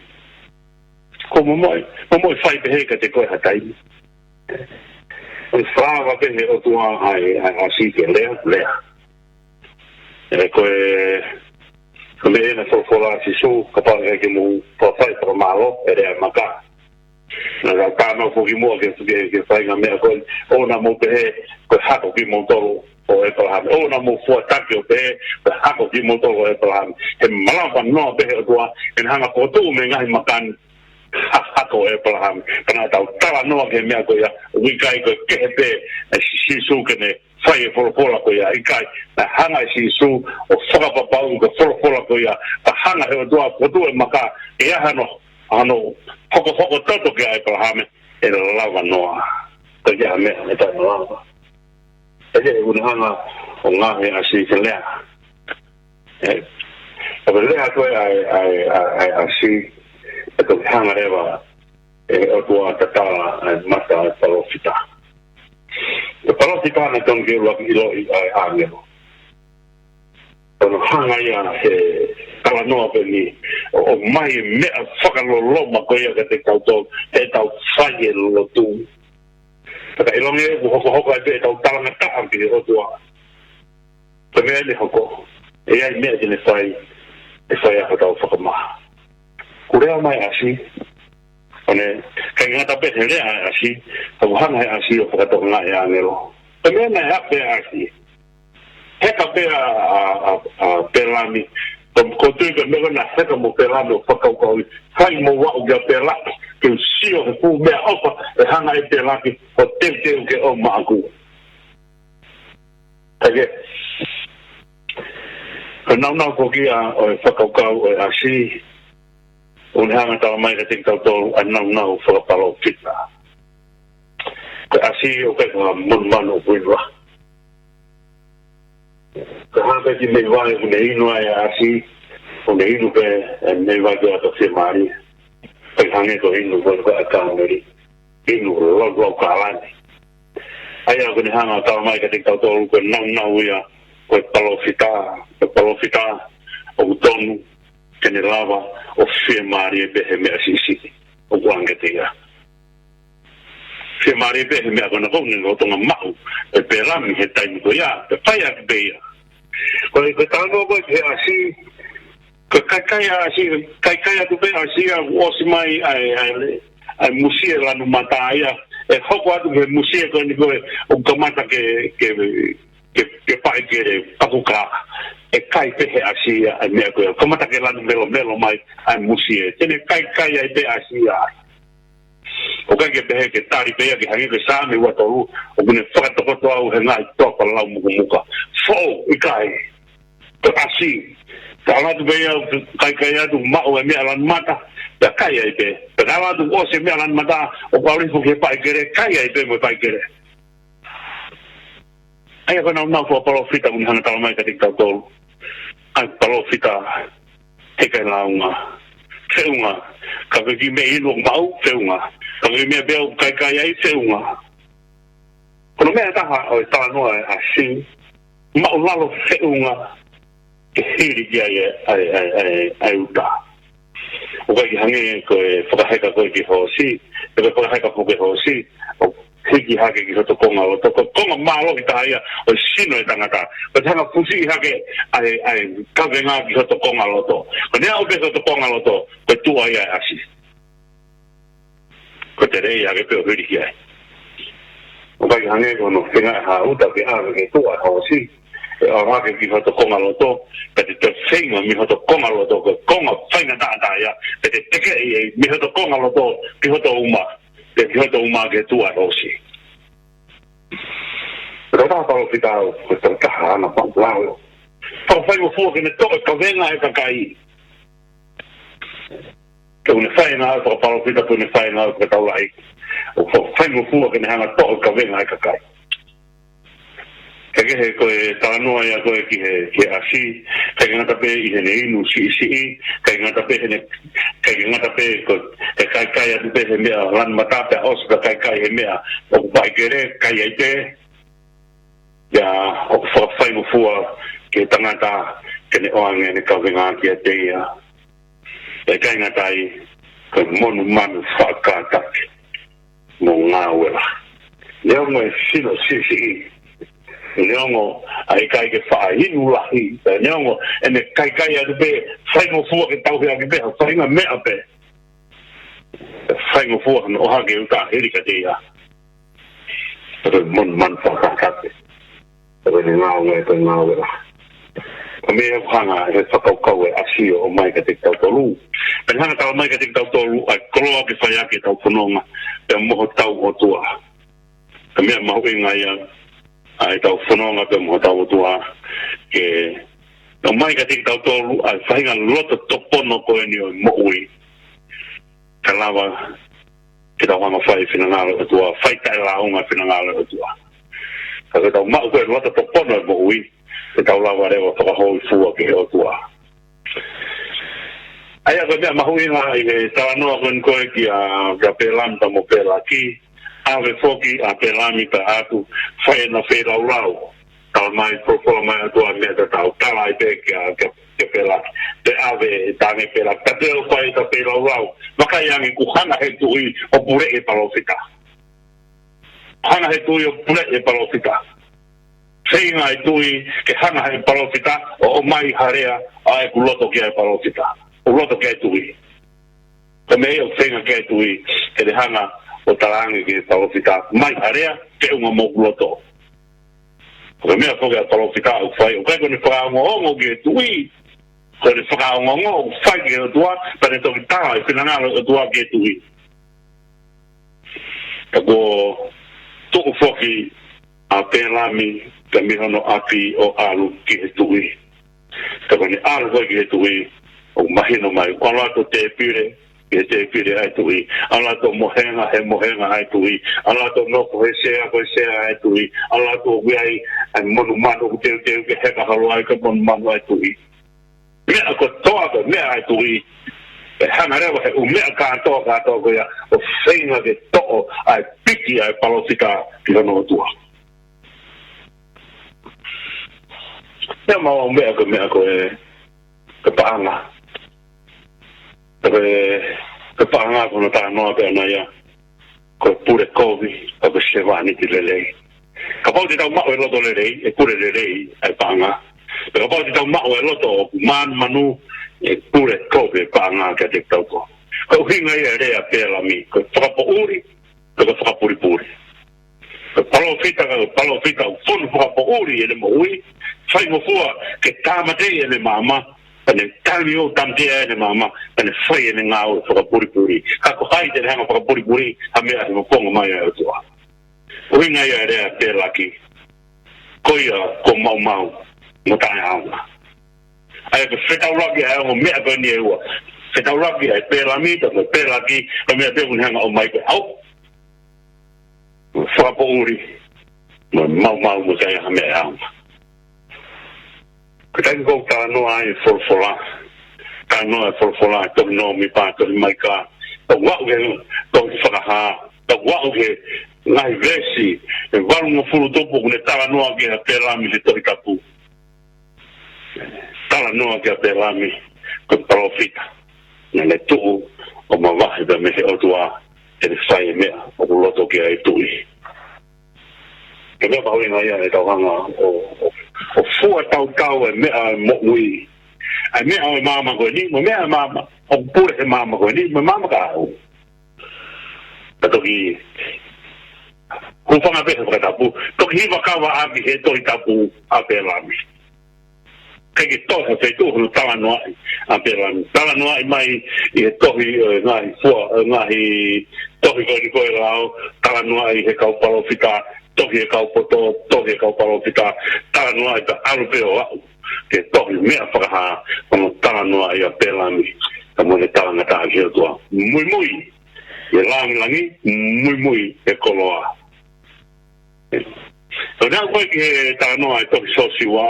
Ko momoʻi, momoʻi fai pē he ka te koe hatai. ʻOku fakaava pē he ʻOtua ʻa e, ʻa e ʻAsi ke lea, lea. ʻE ko e, ko e meʻa naʻe folofola ʻa Sīsū, kapau ʻe ʻikai ke mou fai fakamālō, ʻe lea maka. Naʻa tau tānaki foki muʻa ke, ke, ke fai ngaahi meʻa ko ē, ʻoua naʻa mou pehē, ko e hako kimoutolu ʻo ʻĒpalahame. ʻOua naʻa mou fuataki ʻo pehē, ko e hako kimoutolu ʻo ʻĒpalahame. He malava noa pē he ʻOtua, ʻene hanga ʻo tuʻu mei he ngaahi maka ni, ha-, hako ʻo ʻĒpalahame. Ka naʻa tau talanoa ki he meʻa ko ia, ʻoku ʻikai ko e kehe pē, ʻe Sī-, Sīsū ke ne fai e folofola ko ia, ʻikai, naʻe hanga ʻe Sīsū ʻo fakapapauʻi ko e folofola ko ia, ka hanga he ʻOtua ʻo fokotuʻu e maka, ʻe ʻi ai hano, hano hokohoko toto kia ʻĒpalahame, ʻe lava noa. Ka ʻi ai ha meʻa, ʻe taʻe lava. ʻE, ʻe ʻoku ne hanga ʻo ngaohi ʻa ʻAsi ke lea. ʻE, ʻa e lea ko ē ʻa e, ʻa e, ʻa e, ʻa e ʻAsi, ʻe toki hanga leva ʻe he ʻOtua ʻo tatala ʻa e mata ʻo e palōfita. Ko e palōfita naʻe totonu ke ʻuluaki ʻiloʻi ʻa e ʻāngelo. Ko hono hanga ia he talanoa pē ni, ʻo, ʻomai e meʻa fakaloloma ko ia kiate kitautolu, heʻetau fai e lotu. Ka ʻilonga ʻoku hokohoko ai pē ʻetau talangataʻa ki he ʻOtua. Ko e meʻa ʻe hoko, ʻe ʻi ai e meʻa te ne fai, ʻe fai ai hotau fakamaʻa. Ko e lea mai ʻa ʻAsi, ʻo ne, ʻikai ngata pē he lea ʻa ʻAsi, ka ʻoku hanga he ʻAsi ʻo fakatokangaʻi e ʻāngelo. Ko e meʻa naʻe ʻape ʻa ʻAsi. Heka pē ʻa, ʻa, ʻa, ʻa Pelami, ko, ko e tui ko e meʻa naʻe heka mo Pelami ʻo fakakaukauʻi, fai mo au kia Pelami, ke u sio he fuʻu meʻaʻofa, ʻe hanga ʻe Pelami, ʻo teuteu ke ʻomi maʻaku. Ka ke, ko e nāunau foki ia ʻo e fakakaukau ʻo e ʻAsi, ʻoku ne hanga ʻo talamai kiate kitautolu ʻa e nāunau fakapalōfita. Ko e ʻAsi ʻoku ʻikai ko ha monumanu ʻoku inu. Ka hanga ki he meʻi vai ʻoku ne inu ai ʻa ʻAsi, ʻoku ne inu pē, ʻe, meʻi vai ko e ʻato fiemālie. Pea hangē ko e inu ko ē ʻa Kāmeli. Inu lau lau kalani. ʻA ia ʻoku ne hanga ʻo talamai kiate kitautolu ko e nāunau ia, ko e palōfita, ko e palōfita, ʻoku totonu ke ne lava ʻo fiemālie pē he meʻa siʻisiʻi ʻoku ʻoange kiate ia. Fiemālie pē he meʻa ko ena ʻoku ne lolotonga maʻu ʻe Pelami he taimi ko ia, pea fai ʻaki pē ia. Ko e, ko e talanoa ko ē ki he ʻAsi, ko e kaikai ʻa ʻAsi, kaikai atu pē ʻa ʻAsi ʻoku ʻosi mai ʻa e, ʻa e, ʻa e musie lanu mata ia, ʻe hoko atu ki he musie ko eni ko ē ʻoku kamata ke, ke, ke, ke paʻi ke pakuka, ʻe kai pē he ʻAsi ia ʻa e meʻa ko ē, kamata ke lanu melomelo mai ʻa e musie, te ne kaikai ai pē ʻa ʻAsi ia. ʻOku ʻikai ke pehē ke tali pē ia ke hangē ko e Saame ua tolu, ʻoku ne fakatokoto au he ngaahi toafa lau mukumuka. Foʻou, ʻikai. Ko e ʻAsi. Ka ʻalu atu pē ia, kaikai atu, maʻu e meʻa lanu mata, pea kai ai pē. Pea ka ʻalu atu ʻosi e meʻa lanu mata, ʻoku ʻalu hifo ki he paʻi kele, kai ai pē mo e paʻi kele. ʻA ia ko e nāunau fakapalōfita ʻoku ne hanga ʻo talamai kiate kitautolu. ʻA e palōfita, he ʻikai lāunga. Feʻunga. Ka ko e kiʻi meʻi inu ʻoku maʻu, feʻunga. Ka ko e kiʻi meʻa pē ʻoku kaikai ai, feʻunga. Ko hono meʻa ʻe taha ʻo e talanoa ʻa e ʻAsi, maʻulalo feʻunga ke hili ki ai ʻa e, ʻa e, ʻa e, ʻa e, ʻa e uta. ʻOku ʻikai ke hangē ko e fakaheka ko ē ki he hoosi, pe ko e fakaheka foki ki he hoosi, ʻo hiki hake ki hoto kongaloto. Ko e konga mālohi taha ia ʻo e sino ʻo e tangata. Ko e hanga ʻo fusiʻi hake ʻa e, ʻa e kavenga ki hoto kongaloto. Ko ʻene aʻu pē ki hoto kongaloto, ko e tuʻa ia ʻa e ʻAsi. Ko e teleʻi hake pē ʻo hili ki ai. ʻOku ʻikai ke hangē ko hono feinga ʻa e uta ke ʻave ki tuʻa ʻa e hoosi. ʻE aʻu hake ki hoto kongaloto, pea te te feinga mei hoto kongaloto, ko e konga faingataʻa ia, pea te tekeʻi ai mei hoto kongaloto ki hoto uma, pea ki hoto uma ki tuʻa ʻa e hoosi. Ko e taha palōfita au, ko e taha ana pau lao. Fakafaingofua ke ne toʻo e kavenga ʻa e kakai. Ke ʻoku ne fai ʻene ngāue fakapalōfita, pe ʻoku ne fai ʻene ngāue fakataulaʻeiki. ʻOku fakafaingofua ke ne hanga ʻo toʻo e kavenga ʻa e kakai. Ka kehe ko e talanoa ia ko ē ki he, ki he ʻAsi, ʻikai ke ngata pē ʻi heʻene inu siʻisiʻi, ʻikai ke ngata pē heʻene, ʻikai ke ngata pē ko e, ʻe kaikai atu pē he meʻa lanu mata pea ʻosi pea kaikai he meʻa ʻoku paʻi kele, kai ai pē. Ia, ʻoku fakafaingofua ki he tangata ke ne ʻoange ʻene kavenga kiate ia. ʻIkai ngata ai, ko e monumanu fakakātaki mo ngāue lahi. Neongo e sino siʻisiʻi, neongo ʻa e ʻikai ke faʻa inu lahi, neongo ʻene kaikai atu pē, faingofua ke tauhi ʻaki pē ha faʻahinga meʻa pē. Faingofua hono ʻohake ʻo e ʻuta hili ka teia. Ko e monumanu fakakātaki. Ko e ngāue, ko e ngāue lahi. Ko e meʻa ʻoku hanga ʻe he fakakaukau ʻo e ʻAsi ʻo ʻomai kiate kitautolu. Pea ne hanga ʻo talamai kiate kitautolu ʻa e koloa ke fai ʻaki ʻetau fononga pea mo hotau ʻOtua. Ko e meʻa mahuʻinga ia ʻa ʻetau fononga pea mo hotau ʻOtua. Ke ʻomai kiate kitautolu ʻa e faʻahinga loto topono ko eni ʻo e moʻui. Ka lava ke tau hanga ʻo fai e finangalo ʻo e ʻOtua, fai taʻelāunga e finangalo ʻo e ʻOtua. Ka ko ʻetau maʻu ko ē loto topono ʻo e moʻui, ke tau lava leva ʻo fakahōifua ki he ʻOtua. ʻA ia ko e meʻa mahuʻinga ʻi he talanoa ko eni ko ē kia, kia Pēlami pea mo Pēlaki, ʻave foki ʻa Pēlami pea ʻatu, fai ʻena feilaulau. Talamai, folofola mai ʻOtua meʻa tatau, tala ai pē kia, kia, kia Pēlaki. Pea ʻave, talaange Pēlaki, ta te u fai ʻeta feilaulau. Vakai ange kuo hanga ʻe he tuʻi ʻo puleʻi e palōfita. Hanga ʻe he tuʻi ʻo puleʻi e palōfita. Feinga e tuʻi ke hanga ʻe he palōfita ʻo ʻomai ha lea ʻa ʻeku loto ki ai e palōfita. ʻO loto ki ai e tuʻi. Ko e meʻa ia ʻoku feinga ki ai e tuʻi, ke ne hanga ʻo talaange ki he palōfita, mai ha lea, ke ʻunga mo ʻeku loto. Ko e meʻa foki ʻa e palōfita ʻoku fai, ʻoku ʻikai ko ʻene fakaongoongo ki he tuʻi, ko ʻene fakaongoongo ʻoku fai ki he ʻOtua, pea ne toki tala e finangalo ʻo e ʻOtua ki he tuʻi. Ka kuo tuʻu foki ʻa Pēlami, pea mei hono ʻapi ʻo ʻalu ki he tuʻi. Ka ko ʻene ʻalu ko ē ki he tuʻi, ʻoku mahino mai, ʻalu atu ʻo tēpile, he tēpile ʻa e tuʻi. ʻAlu atu ʻo mohenga, he mohenga ʻa e tuʻi. ʻAlu atu ʻo nofo he sea, ko e sea ʻa e tuʻi. ʻAlu atu ʻoku ʻi ai ʻa e monumanu ʻoku teuteu ke heka holo ai ko e monumanu ʻa e tuʻi. Meʻa kotoa ko e meʻa ʻa e tuʻi. Pea hanga leva ʻe he ʻū meʻa kātoa, kātoa ko ia ʻo feinga ke toʻo ʻa e piki ʻa e palōfita ki hono ʻOtua. Meʻa maʻu meʻa ko e meʻa ko e, ko e paʻanga. Ko e, ko e paʻanga ko hono talanoa pē ʻana ia. Ko e pule kovi, ka ko e sevāniti lelei. Kapau te tau maʻu e loto lelei, ʻe pule lelei ʻa e paʻanga. Pea kapau te tau maʻu e loto ʻoku manumanu, ʻe pule kovi e paʻanga kiate kitautolu. Ko e ʻuhinga ia e lea ʻa Pēlami, ko e fakapoʻuli, ko e fakapulipuli. Ko e palōfita, ko e palōfita ʻoku fonu fakapoʻuli ʻene moʻui, faingofua ke tāmateʻi ʻene maama, pea ne tali ʻo tāmateʻi ʻene maama, pea ne fai ʻene ngāue fakapulipuli. Ka ko hai te ne hanga ʻo fakapulipuli ha meʻa he fofonga mai ʻa e ʻOtua. ʻUhinga ia e lea ʻa Pēlaki, ko ia kuo maumau mo taʻeʻaonga. ʻA ia ko e fetaulaki ʻa e ongo meʻa ko eni ʻe ua. Fetaulaki ʻa Pēlami, pea mo Pēlaki, ko e meʻa pē ʻoku ne hanga ʻo ʻomai ko e ʻau fakapoʻuli, mo maumau mo taʻeʻaonga. Ko e taimi ko ē ʻoku talanoa ai e folofola, talanoa e folofola, tohi Nōmipa, tohi Maika, ʻoku aʻu ki he tohi Fakahā, ʻoku aʻu ki he ngaahi veesi ʻe valungofulu tupu ʻoku ne talanoa ki ai ʻa Pēlami he Tohi Tapu. Talanoa kia Pēlami, ko e palōfita naʻa ne tuʻu ʻo mavahe pea mei he ʻOtua, ʻene fai e meʻa ʻoku loto ki ai e tuʻi. Ko e meʻa mahuʻinga ia ʻe tau hanga ʻo, ʻo, ʻo fua tautau e meʻa ʻo e moʻui. ʻA e meʻa ʻo e maama ko eni, mo e meʻa ʻo e maama, ʻoku pule he maama ko eni, mo e maama kahaʻu. Ka toki hūfanga pē he fakatapu, toki hiva kava ʻaki he Tohi Tapu ʻa Pēlami. ʻIkai ke toe ha feituʻu hono talanoaʻi ʻa Pēlami. Talanoaʻi mai ʻi he tohi ʻo e ngaahi fua, ʻo e ngaahi tohi ko eni ko e lao, talanoaʻi he kau palōfita, tohi he kau poto, tohi he kau palōfita, talanoaʻi pea ʻalu pē ʻo aʻu ki he tohi Meʻa Fakahā, hono talanoaʻi ʻa Pēlami, ka mo ʻene talangataʻa ki he ʻOtua. Muimui ʻi he langilangi, muimui he koloa. Ko e ʻalu ko ē ki he talanoa ʻi he tohi Sōsiua,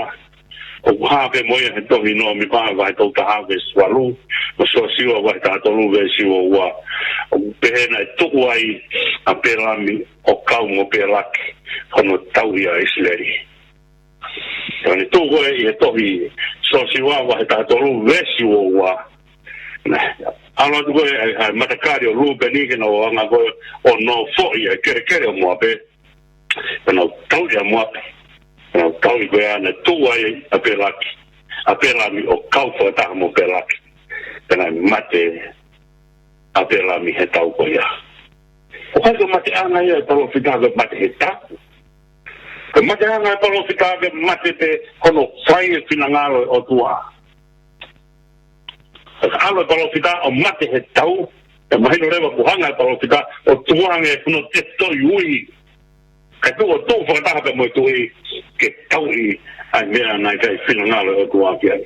ʻoku hā pē mo ia he tohi Nōmipa vahe tolu taha veesi valu, mo Sōsiua vahe taha tolu veesi ua ua. ʻOku pehē naʻe tuʻu ai ʻa Pēlami ʻo kau mo Pēlaki, hono tauhi ʻa ʻIsileli. Ka ne tuʻu ko ē ʻi he tohi Sōsiua vahe taha tolu veesi ua ua. ʻAlu atu ko ē ʻa e, ʻa e matakali ʻo Lūpeni ke nau anga ko ē ʻo nofoʻi ʻa e kelekele ʻo Moape. Pea nau tauʻi ʻa Moape. Pea nau tauʻi ko ē ʻa e tuʻu ai ʻa Pelaki, ʻa Pelami ʻo kau fakataha mo Pelaki. Pea naʻe mate ʻa Pelami he tau ko ia. ʻOku ʻikai ko e mateʻanga ia ʻa e palōfita ke mate he tau. Ko e mateʻanga ʻa e palōfita ke mate pē hono fai e finangalo ʻo e ʻOtua. Ka ʻalu e palōfita ʻo mate he tau, ʻe mahino leva kuo hanga e palōfita ʻo tukuange hono tefitoʻi ui. Kae tuʻu ʻo tuʻu fakataha pē mo e tuʻi ke tauʻi ʻa e meʻa naʻe ʻikai finangalo e ʻOtua ki ai.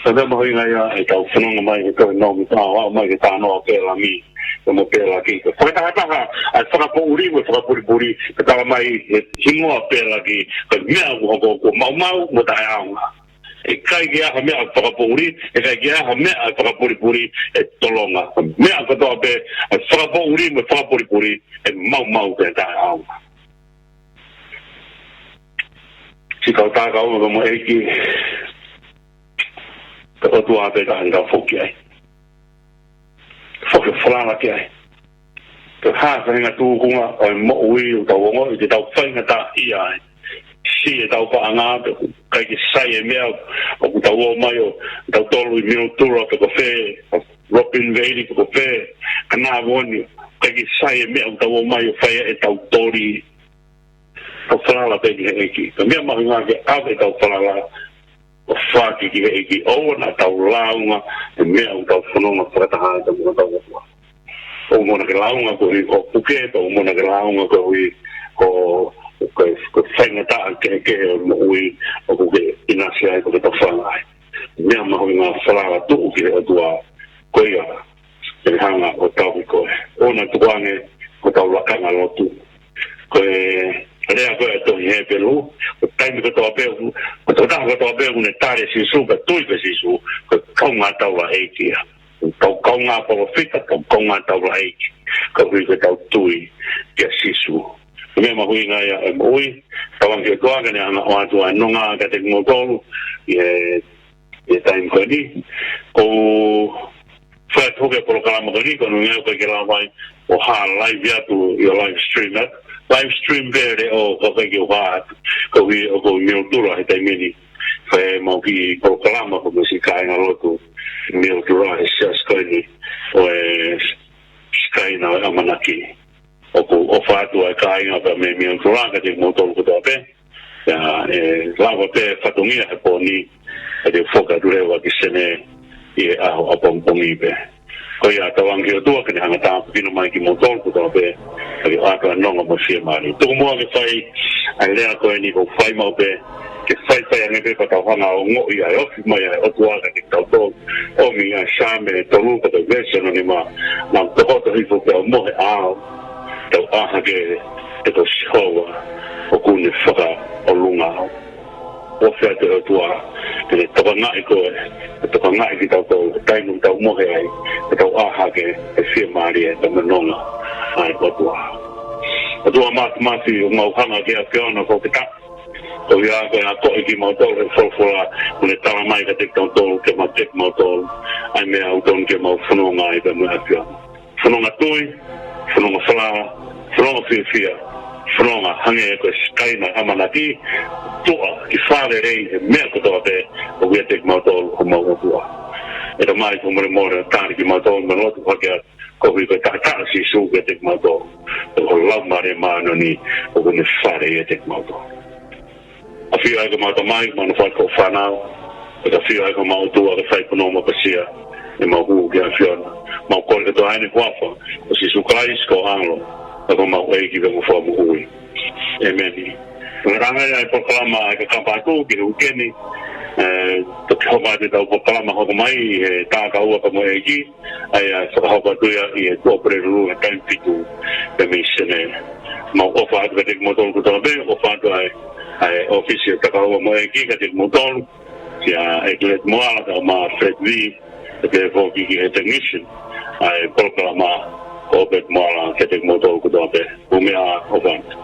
Ko e meʻa mahuʻinga ia ʻetau fononga mai he tohi Nōmipa, ʻo aʻu mai ki he talanoa ʻo Pelami pea mo Pelaki. Ko e fakatahataha ʻa e fakapoʻuli mo e fakapulipuli, ko e talamai he hingoa Pelaki, ko e meʻa ʻoku hoko kuo maumau mo taʻeʻaonga. ʻE ʻikai ke ʻi ai ha meʻa ʻoku fakapoʻuli, ʻe ʻikai ke ʻi ai ha meʻa ʻoku fakapulipuli ʻe tolonga. Ko e meʻa kotoa pē, ʻa e fakapoʻuli mo e fakapulipuli, ʻe maumau pea taʻeʻaonga. Siʻi kau tangata, kau ʻofa mo e ʻEiki, ko e ʻOtua pē taha ʻe tau foki ai. Foki ʻo falala ki ai. Ko e hā e faʻahinga tūkunga ʻo e moʻui ʻoku tau ongoʻi te tau faingataʻaʻia ai. Siʻi ʻetau paʻanga, ʻikai ke sai e meʻa ʻoku tau ō mai ʻo tau tolu ʻi Mildura pe ko fē, Robin Valley pe ko fē, Kānavoni, ʻikai ke sai e meʻa ʻoku tau ō mai ʻo fai ai ʻetau toli. Tau falala pē ki he ʻEiki. Ko e meʻa mahuʻinga ke ʻave ʻetau falala ʻo fai ki he ʻEiki, ʻoua naʻa tau lāunga he meʻa ʻoku tau fononga fakataha ai mo hotau ʻOtua. ʻOku mou ʻamanaki ke lāunga koeʻuhi ko e puke, ʻoku mou ʻamanaki ke lāunga koeʻuhi ko, ko, ko e faingataʻa kehekehe ʻo e moʻui ʻoku ke ʻinasi ai, ʻoku ke tofanga ai. Meʻa mahuʻinga falala, tuʻu ki he ʻOtua, ko ia ʻe hanga ʻo tauhi koe. ʻOua naʻa tukuange hotau lakanga lotu. Ko e lea ko ē ʻa e tohi Hepelū, ko e taimi kotoa pē, ko e tokotaha kotoa pē ʻoku ne tali ʻa Sīsū, pea tui kia Sīsū, ko e kaungā taulaʻeiki ia. Ko e kaungā palōfita, ko e kaungā taulaʻeiki, koeʻuhi ko ʻetau tui kia Sīsū. Ko e meʻa mahuʻinga ia ʻo e moʻui, tauange ki he ʻOtua ke ne hanga ʻo ʻoatu ʻa e nonga kiate kimoutolu ʻi he ʻi he taimi ko eni. ʻOku ou fai atu hoki e polokalama ko eni, ko hono ʻuhinga ʻoku ʻikai ke lava mai ʻo hā live atu ʻi he live stream atu. Live stream pē ʻo ʻikai ke u hā atu. Koeʻuhi ʻoku ou ʻi Mildura he taimi ni. Fai ʻemau kiʻi polokalama ko e meʻa siʻi kāinga lotu ʻi Mildura he siasi ko eni ʻo e Sikaina ʻo e ʻAmanaki. ʻOku ou ʻofa atu ʻa e kāinga pea mei Mildura kiate kimoutolu kotoa pē. ʻIa, ʻe lava pē fatongia he pō ni, ʻe te u foki atu leva ki Senē ʻi he ʻaho ʻapongipongi pē. Ko ia, tauange ki he ʻOtua ke ne hanga ʻo tāpuekina mai kimoutolu kotoa pē, ke ʻoatu ʻa e nonga mo e fiemālie. Tuku muʻa ke fai ʻa e lea ko eni, ʻoku ou fai maʻu pē ke faifai ange pē pea tau hanga ʻo ongoʻi ʻa e ofi mai ʻa e ʻOtua kiate kitautolu. ʻOmi ʻa e Saame tolu, ko e veesi hono nima: Naʻa ku tokoto hifo pea u mohe ʻaʻau, pea u ʻā hake, he ko Sihova ʻoku ne fakaʻolunga au. ʻOfa atu ki he ʻOtua ke ne tokangaʻi koe, ke tokangaʻi kitautolu he taimi ʻoku tau mohe ai, ke tau ʻā hake he fiemālie pea mo e nonga ʻa e ʻOtua. ʻOtua Māfimafi, ʻoku mau hanga ki he ʻAfiona ʻo fakafetaʻi koeʻuhi ko e akoʻi kimautolu he folofola, ʻoku ne talamai kiate kitautolu ke mau teki kimautolu ʻa e meʻa ʻoku totonu ke mau fononga ai pea mo e ʻAfiona. Fononga tui, fononga falala, fononga fiefia, fononga hangē ko e Sikaina ʻo e ʻAmanaki, tuʻa ki fālelei he meʻa kotoa pē ʻoku ʻiate kimautolu ʻa homau ʻOtua. ʻE Tamai, fakamolemole ʻo tali kimautolu, mau lotu hake atu, koeʻuhi ko e taʻataʻa ʻo Sīsū kiate kimautolu, pea ko ho Laumālie Māʻoniʻoni ʻoku ne fale ʻiate kimautolu. ʻAfio ai ko homau Tamai, mau nofo atu ko hoʻo fānau. Pea ʻafio ai ko homau ʻOtua, ke fai hoʻo fanongo mapasia ʻemau hū ki he ʻAfiona. Mau kole kotoa ʻeni ʻi he huafa ʻo Sīsū Kalaisi ko ho ʻAlo, ko homau ʻEiki pea mo e Fakamoʻui. ʻĒmeni. Ko e langa ia e polokalama ʻa e Kakapa Atu ki he uike ni, ʻe toki hoko atu ʻetau polokalama hoko mai ʻi he Takaua pea mo e ʻEiki, ʻa ia ʻe fakahoko atu ia ʻi he Tuʻapulelulu he taimi fitu pē mei Senē. Mau ʻofa atu kiate kimoutolu kotoa pē, ʻofa atu ʻa e, ʻa e ʻōfisi ʻo e Takaua mo e ʻEiki kiate kimoutolu, kia ʻEkileti Moala kae ʻumaʻā Fred V, pea pehē foki ki he technician ʻa e polokalama ko ʻOpeti Moala, kiate kimoutolu kotoa pē. Mou meʻa ā, ʻofa atu.